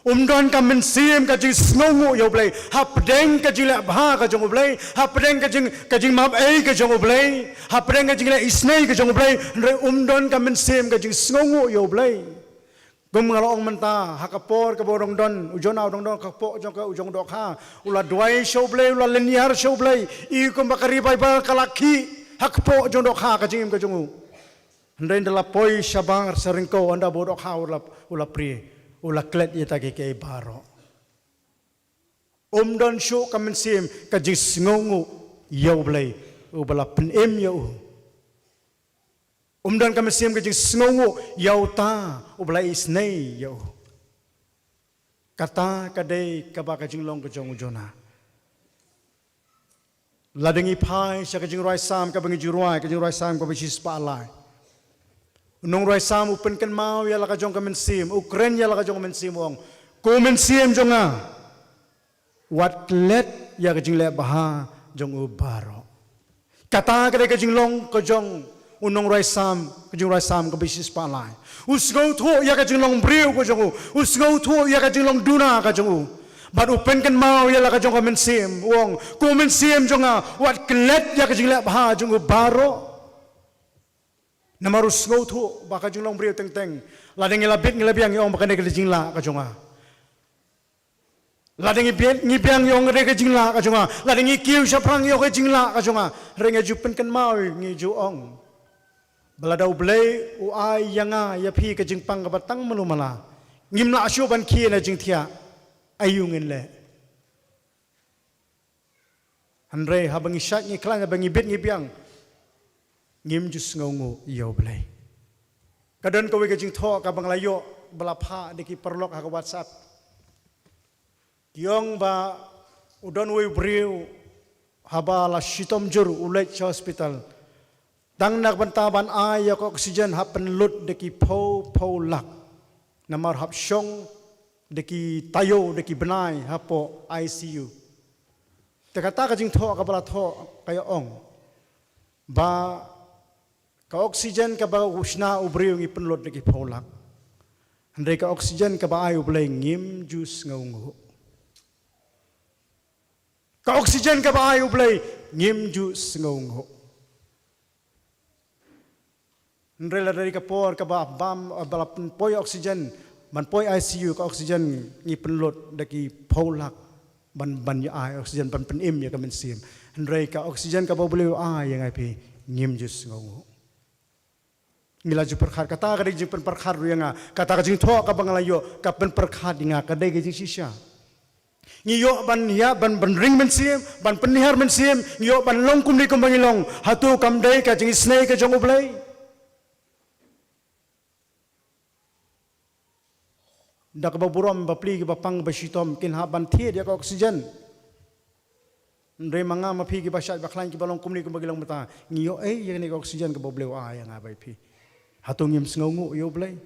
Um don ka mynsiem ka jingsngewnguh ïa U Blei hapdeng ka jingleh bha ka jong U Blei, hapdeng ka jing, ka jingmap ei ka jong U Blei, hapdeng ka jingleh isynei ka jong U Blei. Hynrei um don ka mynsiem ka jingsngewnguh ïa U Blei. Kum nga la ong mynta, ha ka por kaba u dang don u Jonah, u dang don ha ka kpoh jong ka, u jong u dohkha, u la duwai sha U Blei, u la lynñiar sha U Blei. I kumba ka revival ka la khih ha ka kpoh jong u dohkha, ka jingim ka jong u. Hynrei ynda la poi shabar sha ryngkew, ynda ba u dohkha u la, u la prie, u la klet ïa kita kiei kiei baroh. Um don shuh ka mynsiem ka jingsngewnguh ïa U Blei uba la pynim ïa u. Um don ka mynsiem ka jingsngewnguh ïa uta uba la isynei ïa u. Kata ka dei kaba ka jinglong ka jong u Jonah. Lada ngi phai sha ka jingrwai Salm kaba ngi ju rwai, ka jingrwai Salm kaba shispah lai, u nongrwai Salm u pynkynmaw ïa la ka jong ka mynsiem, u kren ïa la ka jong ka mynsiem, u ong, ko mynsiem jong nga, wat klet ïa ka jingleh bha jong u baroh. Kata ka dei ka jinglong ka jong u nongrwai Salm, ka jingrwai Salm kaba shispah lai. U sngewthuh ïa ka jinglong briew ka jong u, u sngewthuh ïa ka jinglong duna ka jong u. Bad u pynkynmaw ïa la ka jong ka mynsiem, u ong, ko mynsiem jong nga, wat klet ïa ka jingleh bha jong u baroh. Namar u sngewthuh ba ka jinglong briew teng teng, lada ngi la bit ngi la biang, ngi ong ba kane ka dei ka jinglah ka jong nga. Lada ngi bit ngi biang, ngi ong ka dei ka jinglah ka jong nga. Lada ngi kiew shaphrang, ngi ong ka jinglah ka jong nga. Hynrei ngi ju pynkynmaw, ngi ju ong, ba lada U Blei u ai ïa nga ïa phi ka jingpang kaba tang malu mala, ngim lah shuh ban khie na jingthiah. Aïu ngin leh? Hynrei haba ngi shait ngi khlaiñ, haba ngi bit ngi biang, ngim ju sngewnguh ïa U Blei. Ka don kawei ka jingthoh kaba nga la ïoh ba la phah da ki paralok ha ka WhatsApp. Ki ong ba u don uwei u briew, haba la shitom jur u leit sha hospital. Tang na ka bynta ban ai ïa ka oxygen hap pynlut da ki phew phew lak. Namar hap shong da ki taïew, da ki bnai hapoh I C U. Te kata ka jingthoh kaba la thoh ka ïa ong ba ka oxygen kaba u shna u briew ngi pynlut da ki phew lak. Hynrei ka oxygen kaba ai U Blei ngim ju sngewnguh. Ka oxygen kaba ai U Blei ngim ju sngewnguh. Hynrei lada dei ka por kaba bam, ba la pynpoi oxygen, ban poi I C U, ka oxygen ngi pynlut da ki phew lak ban, ban ïa ai oxygen, ban pynim ïa ka mynsiem. Hynrei ka oxygen kaba U Blei u ai ïa nga ïa phi ngim ju sngewnguh. Ngi la ju pyrkhat, kata ka dei ka jingpynpyrkhat ruh ïa nga, kata ka jingthoh kaba nga la ïoh ka pynpyrkhat ïa nga, ka dei ka jingshisha. Ngi ïoh ban ïa, ban, ban ring mynsiem, ban pynhiar mynsiem, ngi ïoh ban long kumne kumba ngi long. Hato kam dei ka jingisynei ka jong U Blei? Da kaba burom bapli kiba pang ba shitom kin hap ban thied ïa ka oxygen. Hynrei ma nga ma phi kiba shait ba khlaiñ kiba long kumne kumba ki long mynta, ngi ïoh ei ïa kane ka oxygen kaba U Blei u ai ïa nga bad ïa phi? Hato ngim sngewnguh ïa U Blei?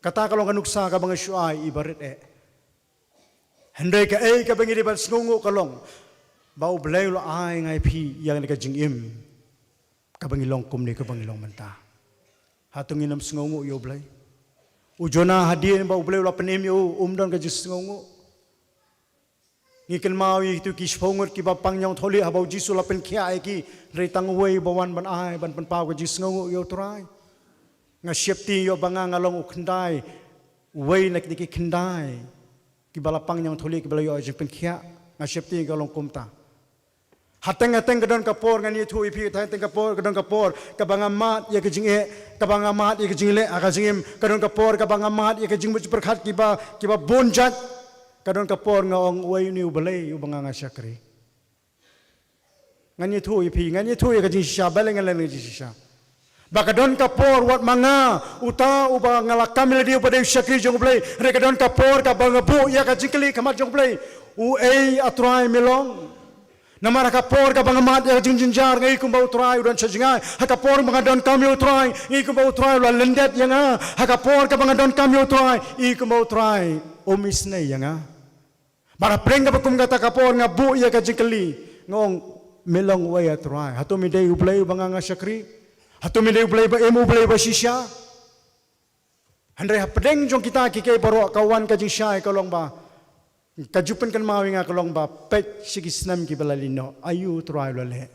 Kata ka long ka nuksa kaba nga shu ai iba rit eh. Hynrei kaei kaba ngi dei ban sngewnguh ka long ba U Blei u la ai ïa nga ïa phi ïa kane ka jingim kaba ngi long kumne kaba ngi long mynta. Hato ngin ym sngewnguh ïa U Blei? U Jonah hadien ba U Blei u la pynim ïa u, um don ka jingsngewnguh. Ngi kynmaw ïa kitu ki shiphew ngut kiba pang ñiangthohlieh haba u Jisu u la pynkhiah ïa ki, hynrei tang uwei uba wan ban ai, ban pynpaw ka jingsngewnguh ïa u Trai. Nga sheptieng ïoh ba nga nga long u khyndai, uwei na kine ki khyndai kiba la pang ñiangthohlieh kiba la ïoh jingpynkhiah. Nga sheptieng ka long kumta. Hateng hateng ka don ka por, ngan ïathuh ïa phi, hateng hateng ka por ka don ka por kaba nga mad ïa ka jingeh, kaba nga mad ïa ka jingleh ha ka jingim. Ka don ka por kaba nga mad ïa ka jingmut jingpyrkhat kiba, kiba bun jait. Ka don ka por nga ong, uei une u Blei uba nga nga shakri? Ngan ïathuh ïa phi, ngan ïathuh ïa ka jingshisha, balei ngan leh ka jingshisha. Ba ka don ka por wat ma nga, uta uba nga la kam ïa lade uba dei u shakri jong u Blei, hynrei ka don ka por kaba nga buh ïa ka jingkylli ha khmat jong u Blei, uei, A Trai, me long? Namar ha ka por kaba nga mad ïa ka jingjynjar, nga ïohi kumba u Trai u don sha jngai. Ha ka por ba nga donkam ïa u Trai, nga ïohi kumba u Trai u la lyndet ïa nga. Ha ka por kaba nga donkam ïa u Trai, nga ïohi kumba u Trai um isynei ïa nga. Bad hapdeng kaba kum kata ka por nga buh ïa ka jingkylli, nga ong, me long uei, A Trai? Hato me dei u Blei uba nga nga shakri? Hato me dei u Blei ba im, u Blei ba shisha? Hynrei hapdeng jong kita kiei kiei baroh ka wan ka jingshai, ka long ba, ka ju pynkynmaw ïa nga, ka long ba, peit sha ki snem kiba la leit noh, aïu, U Trai, u la leh?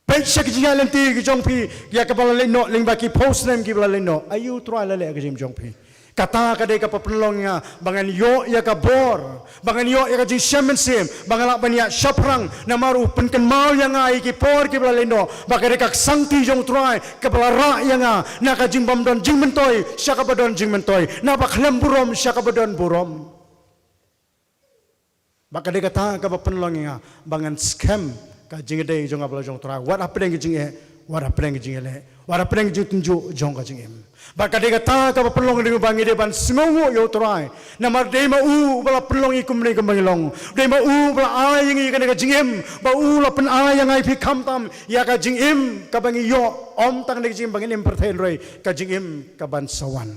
Peit sha ki jingïaid lynti ki jong phi, ïa kaba la leit noh lyngba ki phew snem kiba la leit noh, aïu, U Trai, la leh ha ka jingim jong phi? Kata ka dei kaba pynlong ïa nga ba ngan ïoh ïa ka bor, ba ngan ïoh ïa ka jingshem mynsiem, ba ngan lah ban ïaid shaphrang, namar u pynkynmaw ïa nga ïa ki por kiba la leit noh, ba ka dei ka ksangti jong U Trai kaba la rah ïa nga na ka jingbym don jingmyntoi sha kaba don jingmyntoi, na ba khlem burom sha kaba don burom. Ba ka dei kata kaba pynlong ïa nga ba ngan skhem ka jingïadei jong nga bad la jong U Trai, wat hapdeng ka jingeh, wat hapdeng ka jingïaleh, wat hapdeng ka jingtynjuh jong ka jingim. Ba ka dei kata kaba pynlong ïa nga ba ngi dei ban sngewnguh ïa U Trai. Namar dei ma u uba la pynlong ngi kumne kumba ngi long. Dei ma u uba la ai ïa ngi kane ka jingim, ba u la pynai ïa nga ïa phi khamtam ïa ka jingim kaba ngi ïoh, ym tang kane ka jingim ba ngin im pyrthei hynrei ka jingim kaban sa wan.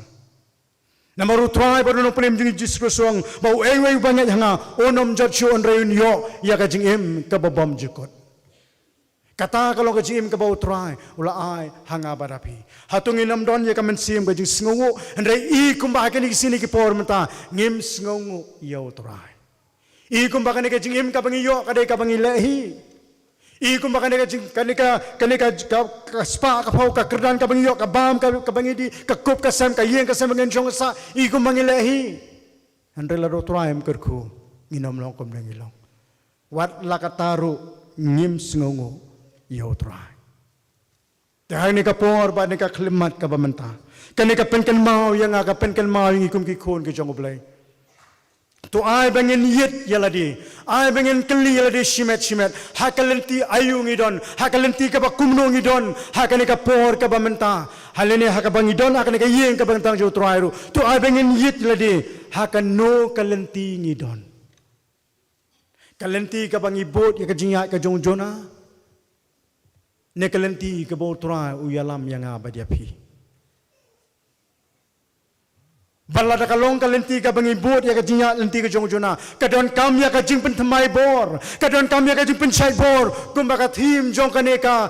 Namar U Trai bad U Nongpynim jong ngi Jisu Khrist u ong ba uei uei uba ngeit ha nga, un ym jot shuh hynrei un ïoh ïa ka jingim kaba bymjukut. Kata ka long ka jingim kaba U Trai u la ai ha nga bad ha phi. Hato ngin ym don ïa ka mynsiem ka jingsngewnguh, hynrei i kumba ha kine ki sngi ki por mynta ngim sngewnguh ïa U Trai? I kumba kane ka jingim kaba ngi ïoh ka dei kaba ngi leh hi. I kumba kane ka jing, kane ka, kane ka, ka, ka spah ka phew, ka kyrdan kaba ngi ïoh, ka bam ka, kaba ngi dih, ka kup ka sem, ka ïing ka sem ba ngin shong sah, i kumba ngi leh hi. Hynrei lada U Trai um kyrkhu, ngin ym long kumba ngi long. Wat la katta ruh ngim sngewnguh ïa U Trai. Te ha kane ka por bad kane ka khyllipmat kaba mynta, kane ka pynkynmaw ïa nga, ka pynkynmaw ïa ngi kum ki khun ki jong U Blei. To ai ba ngin ïit ïa lade, ai ba ngin kylli ïa lade shimet shimet, ha ka lynti aïu ngi don, ha ka lynti kaba kumno ngi don ha kane ka por kaba mynta, ha lane ha kaba ngi don ha kane ka ïing kaba ngi tang jong U Trai ruh. To ai ba ngin ïit ïa lade ha kano ka lynti ngi don. Ka lynti kaba ngi bud ïa ka jingïaid ka jong u Jonah, ne ka lynti kaba U Trai u ïalam ïa nga bad ïa phi? Bad lada ka long ka lynti kaba ngi bud ïa ka jingïaid lynti ka jong u Jonah, ka donkam ïa ka jingpynthymmai bor, ka donkam ïa ka jingpynshait bor, kumba ka theme jong kane ka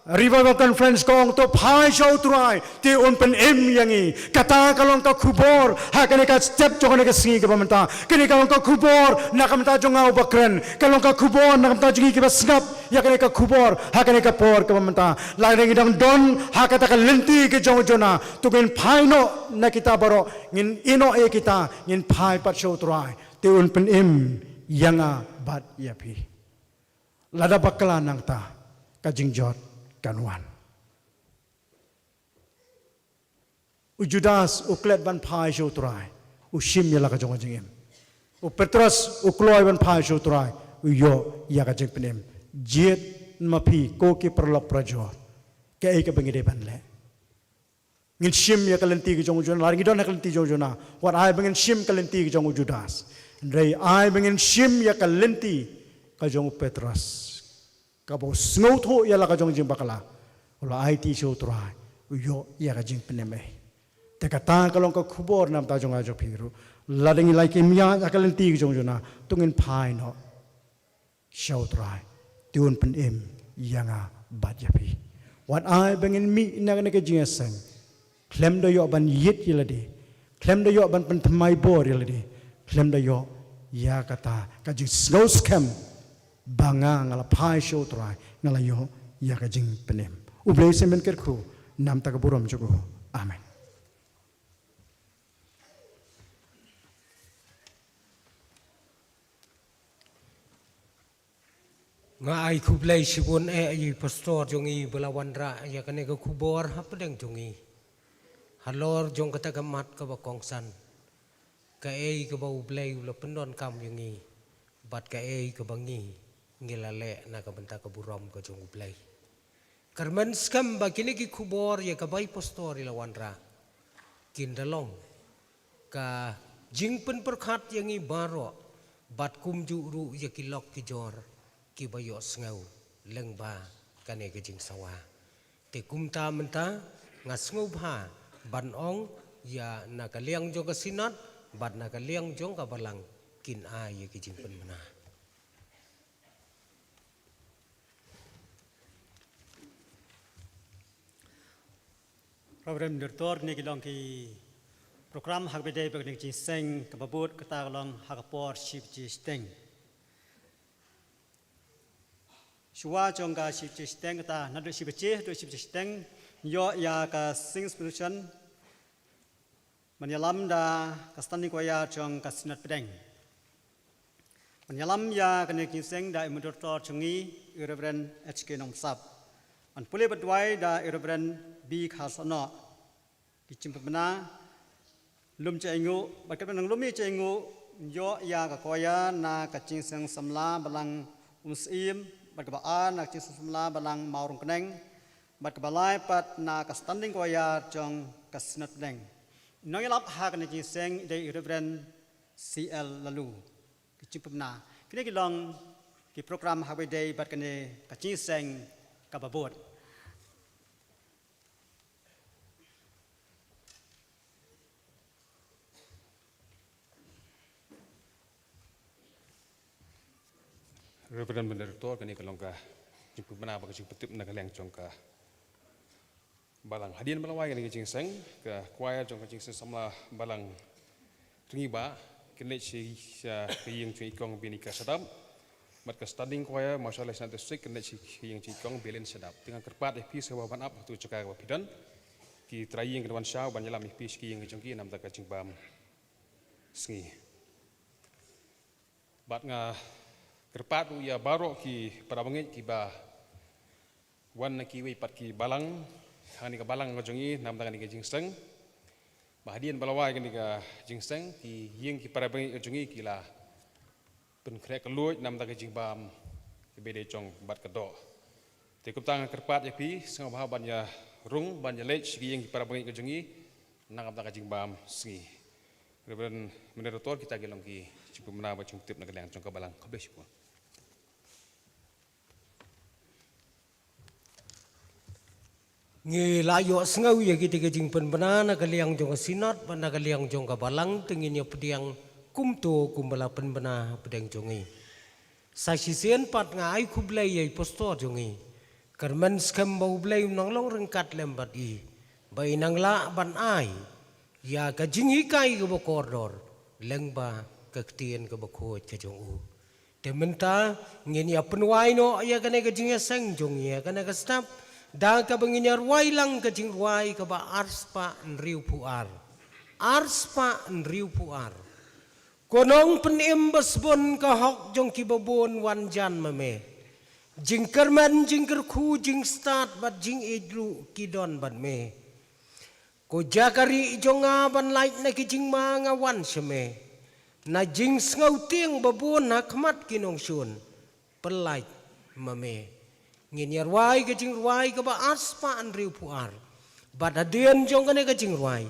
Revival Conference ka ong, to phai sha U Trai, te un pynim ïa ngi. Kata ka long ka khubor ha kane ka step jong kane ka sngi kaba mynta. Kane ka long ka khubor na ka bynta jong nga uba kren, ka long ka khubor na ka bynta jong ngi kiba sngap ïa kane ka khubor ha kane ka por kaba mynta. Lada ngi dang don ha kata ka lynti ka jong u Jonah, to ngin phai noh na kita baroh, ngin ïehnoh ïa kita, ngin phai pat sha U Trai, te un pynim ïa nga bad ïa phi. Lada bakla, nangta ka jingjot kan wan. U Judas u klet ban phai sha U Trai, u shim ïa la ka jong ka jingim. U Petros u kloi ban phai sha U Trai, u ïoh ïa ka jingpynim. Jied ma phi ko ki paralok parajor, kaei kaba ngi dei ban leh? Ngin shim ïa ka lynti ka jong u Jonah, lada ngi don ha ka lynti jong u Jonah, wat ai ba ngin shim ka lynti ka jong u Judas. Hynrei ai ba ngin shim ïa ka lynti ka jong u Petros, kaba u sngewthuh ïa la ka jong ka jingbakla, u la aiti sha U Trai, u ïoh ïa ka jingpynim eh. Te kata ka long ka khubor na ka bynta jong nga jong phi ruh. Lada ngi la kem ïa ka lynti ka jong u Jonah, to ngin phai noh sha U Trai, te un pynim ïa nga bad ïa phi. Wat ai ba ngin mih na kane ka jingïaseng khlem da ïoh ban ïit ïa lade, khlem da ïoh ban pynthymmai bor ïa lade, khlem da ïoh ïa kata ka jingsngewskhem ba nga nga la phai sha U Trai, nga la ïoh ïa ka jingpynim. U Blei u sngewbha ban kyrkhu namar ka burom jong u. Amen. Nga ai khublei shibun eh ïa i pastor jong ngi ba la wanrah ïa kane ka khubor hapdeng jong ngi. Halor jong kata ka mat kaba kongsan, kaei kaba U Blei u la pyndonkam ïa ngi, bad kaei kaba ngi ngi la leh na ka bynta ka burom ka jong U Blei. Kyrmen skhem ba kine ki khubor ïa kaba i pastor i la wanrah kin da long ka jingpynpyrkhat ïa ngi baroh, bad kumjuh ruh ïa ki lok ki jor kiba ïohsngew lyngba kane ka jingsawa. Te kumta mynta nga sngewbha ban ong ïa na ka liang jong ka Synod bad na ka liang jong ka Balang kin ai ïa ki jingpynbna. Reverend Director, kine ki long ki program ha kaba ïadei bad kane ka jingïaseng kaba bud, kata ka long ha ka por shi baje shiteng. Shuwa jong ka shi baje shiteng, kata naduh shi baje haduh shi baje shiteng, ïoh ïa ka singing session ban ïalam da ka Standing Choir jong ka Synod Pdeng. Ban ïalam ïa kane ka jingïaseng da i Moderator jong ngi, i Reverend H K Nongmynsab. Ban pule bad duwai da i Reverend B Kharsanoh. Ki jingpynbna, lum jainguh, bad katba nang lum jainguh, ïoh ïa ka choir na ka jingïaseng samla Balang Umsyiem, bad kaba ar na ka jingïaseng samla Balang Mawryngkneng, bad kaba lai pat na ka Standing Choir jong ka Synod Pdeng. Nongïalap ha kane ka jingïaseng i dei i Reverend C L Laloo. Ki jingpynbna. Kine ki long ki program ha kaba ïadei bad kane ka jingïaseng kaba bud. Reverend Moderator, kane ka long ka jingpynbna bad ka jingpyntip na ka liang jong ka Balang. Hadien ba la wai kane ka jingïaseng, ka choir jong ka jingïaseng samla Balang Rngibah kin leit sha, sha ka ïing jong i Kong Benika Shadap. Bad ka Standing Choir Mawshynrut Synod District kin leit sha ka ïing jong i Kong Belen Shadap. Te nga kyrpad ïa phi sngewbha ban ap ha tu jaka kaba phi don. Ki trai ïing kin wan shaw ban ïalam ïa phi sha ki ïing jong ki namar ka jingbam sngi. Bad nga kyrpad ruh ïa baroh ki para bangeit kiba wan na kiwei pat ki balang ha kane ka balang ka jong ngi namar kane ka jingïaseng. Ba hadien ba la wai kane ka jingïaseng, ki ïing ki para bangeit ka jong ngi ki la pynkhreh kylluid namar ka jingbam kaba ïadei jong bad ka doh. Te kumta nga kyrpad ïa phi sngewbha ban ïa rung ban ïa leit sha ki ïing ki para bangeit ka jong ngi namar ka jingbam sngi. Reverend Moderator, kita ki long ki jingpynbna bad jingpyntip na ka liang jong ka Balang. Khublei shibun. Ngi la ïohsngew ïa kita ki jingpynbna na ka liang jong ka Synod bad na ka liang jong ka Balang, te ngin ïa pdiang kumto kumba la pynbna hapdeng jong ngi. Sa shisien pat nga ai khublei ïa i pastor jong ngi. Kyrmen skhem ba U Blei un nang long ryngkat lem bad i, ba i nang lah ban ai ïa ka jinghikai kaba kordor lyngba ka ktien kaba khuid ka jong u. Te mynta ngin ïa pynwai noh ïa kane ka jingïaseng jong ngi ha kane ka step da kaba ngin ïa rwai lang ka jingrwai kaba arspah hynriewphew ar. Arspah hynriewphew ar. Ko Nongpynim basbun, ka hok jong kiba bun wan jan ma me. Jingkyrmen, jingkyrkhu, jingstad bad jingïeit ruh ki don bad me. Ko jaka rieh jong nga ban lait na ki jingma nga wan sha me. Na jingsngew tieng ba bun ha khmat ki nongshun, pyllait ma me. Ngin ïa rwai ka jingrwai kaba arspah hynriewphew ar. Bad hadien jong kane ka jingrwai,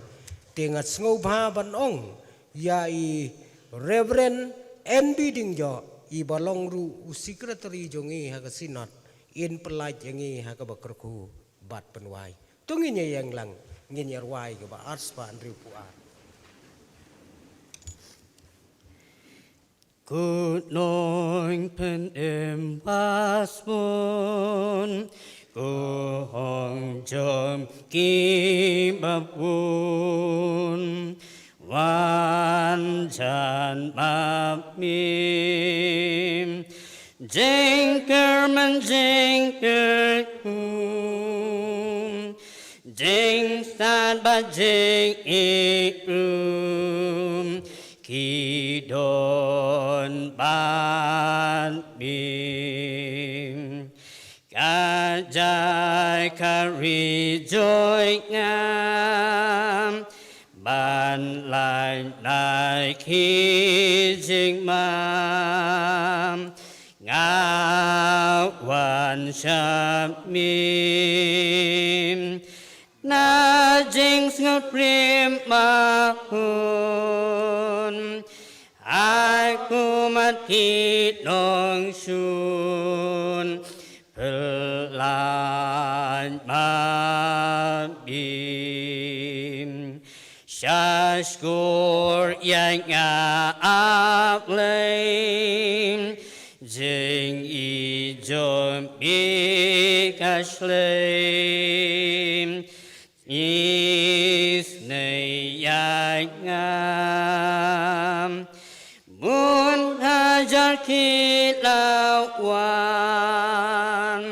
te nga sngewbha ban ong ïa i Reverend N B Diengjoh, iba long ruh u secretary jong ngi ha ka Synod, in pyllait ïa ngi ha kaba kyrkhu bad pynwai. To ngin ïa ïeng lang, ngin ïa rwai kaba arspah hynriewphew ar. Ko Nongpynim basbun, ko hok jong kiba bun, wan jan ma mim. Jingkyrmen jingkyrkhu, jingstad bad jingïaroh ki don bad mim. Ka jai ka ri jong nga ban lai lai ki jingma, nga wan sha mim. Na jingsngewbha mahun, ai kumne ki nongshun, pynlait ma mim. Sha shkor ïa nga, A Blei, jingïeit jong me ka shlei isynei ïa nga. Bun hajar ki la wan,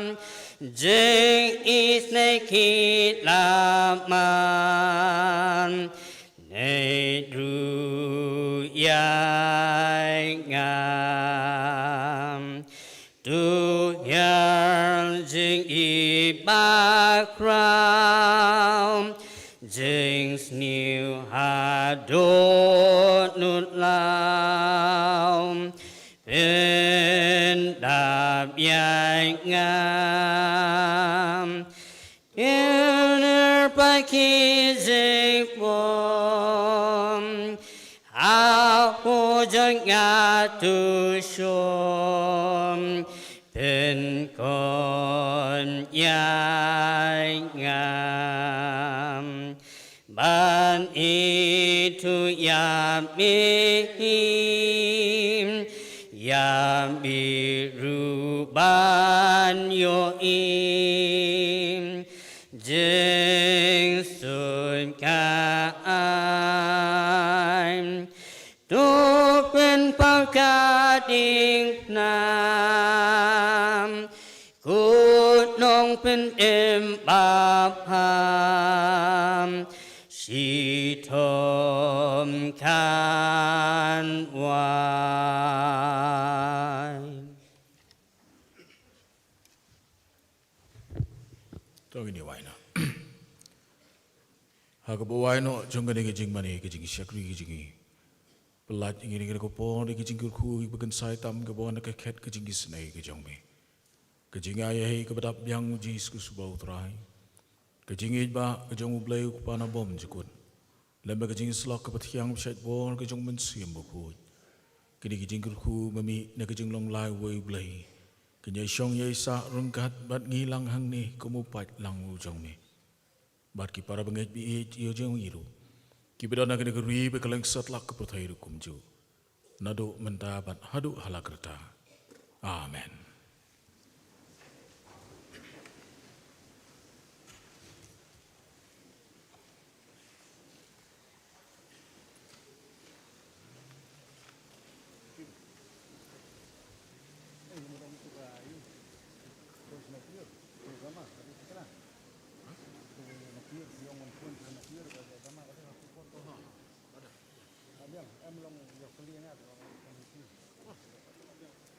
jingisynei ki la man, neh ruh ïa nga. To hiar jingïeit bakhraw, jingsniew haduh nut law, pyndap ïa nga. Ïa ngi pat ki jingpom, ha u jong nga to shong, pynkhuid ïa nga. Ban ithuh ïa me, ïa me ruh ban ïohi, jingsngewsih ka ai. To pynpaw ka diengphna, ko Nongpynim babha, shitom kan wai. To ngin ïa wai noh. Ha kaba wai noh jong kane ka jingmane ka jingshakri ka jong ngi, pynlait ïa ngi ha kane ka por da ka jingkyrkhu kaba kynsai tam kaba wan na ka khet ka jingisynei ka jong me. Ka jingaiei kaba dap biang, Jisu Khrist uba U Trai. Ka jingïeit ba ka jong U Blei U Kpa nabym jukut, lem bad ka jingïasyllok kaba thiang ba shait bor ka jong U Mynsiem Bakhuid. Kine ki jingkyrkhu ba mih na ka jinglong lai uwei U Blei, kin ïai shong ïai sah ryngkat bad ngi lang hangne kum u paid lang u jong me. Bad ki para bangeit ba ïeit ïa jong ngi ruh, kiba don ha kane ka ri bad ka lyngsatlak ka pyrthei ruh kumjuh, naduh mynta bad haduh hala karta. Amen.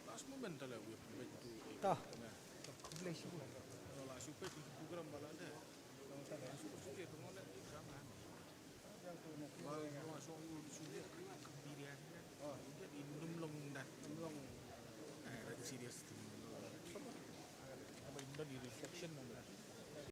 Last moment ta la wi pynbeit tu. Ta. Khublei shibun. La shu peit ki program ba la dei. La shu peit ki program ba la dei. Ba la shu peit ki program ba la dei. Di dia. Oh, dia di num long dat. Num long. Eh, lagi serious tu. Apa ini di reflection mana?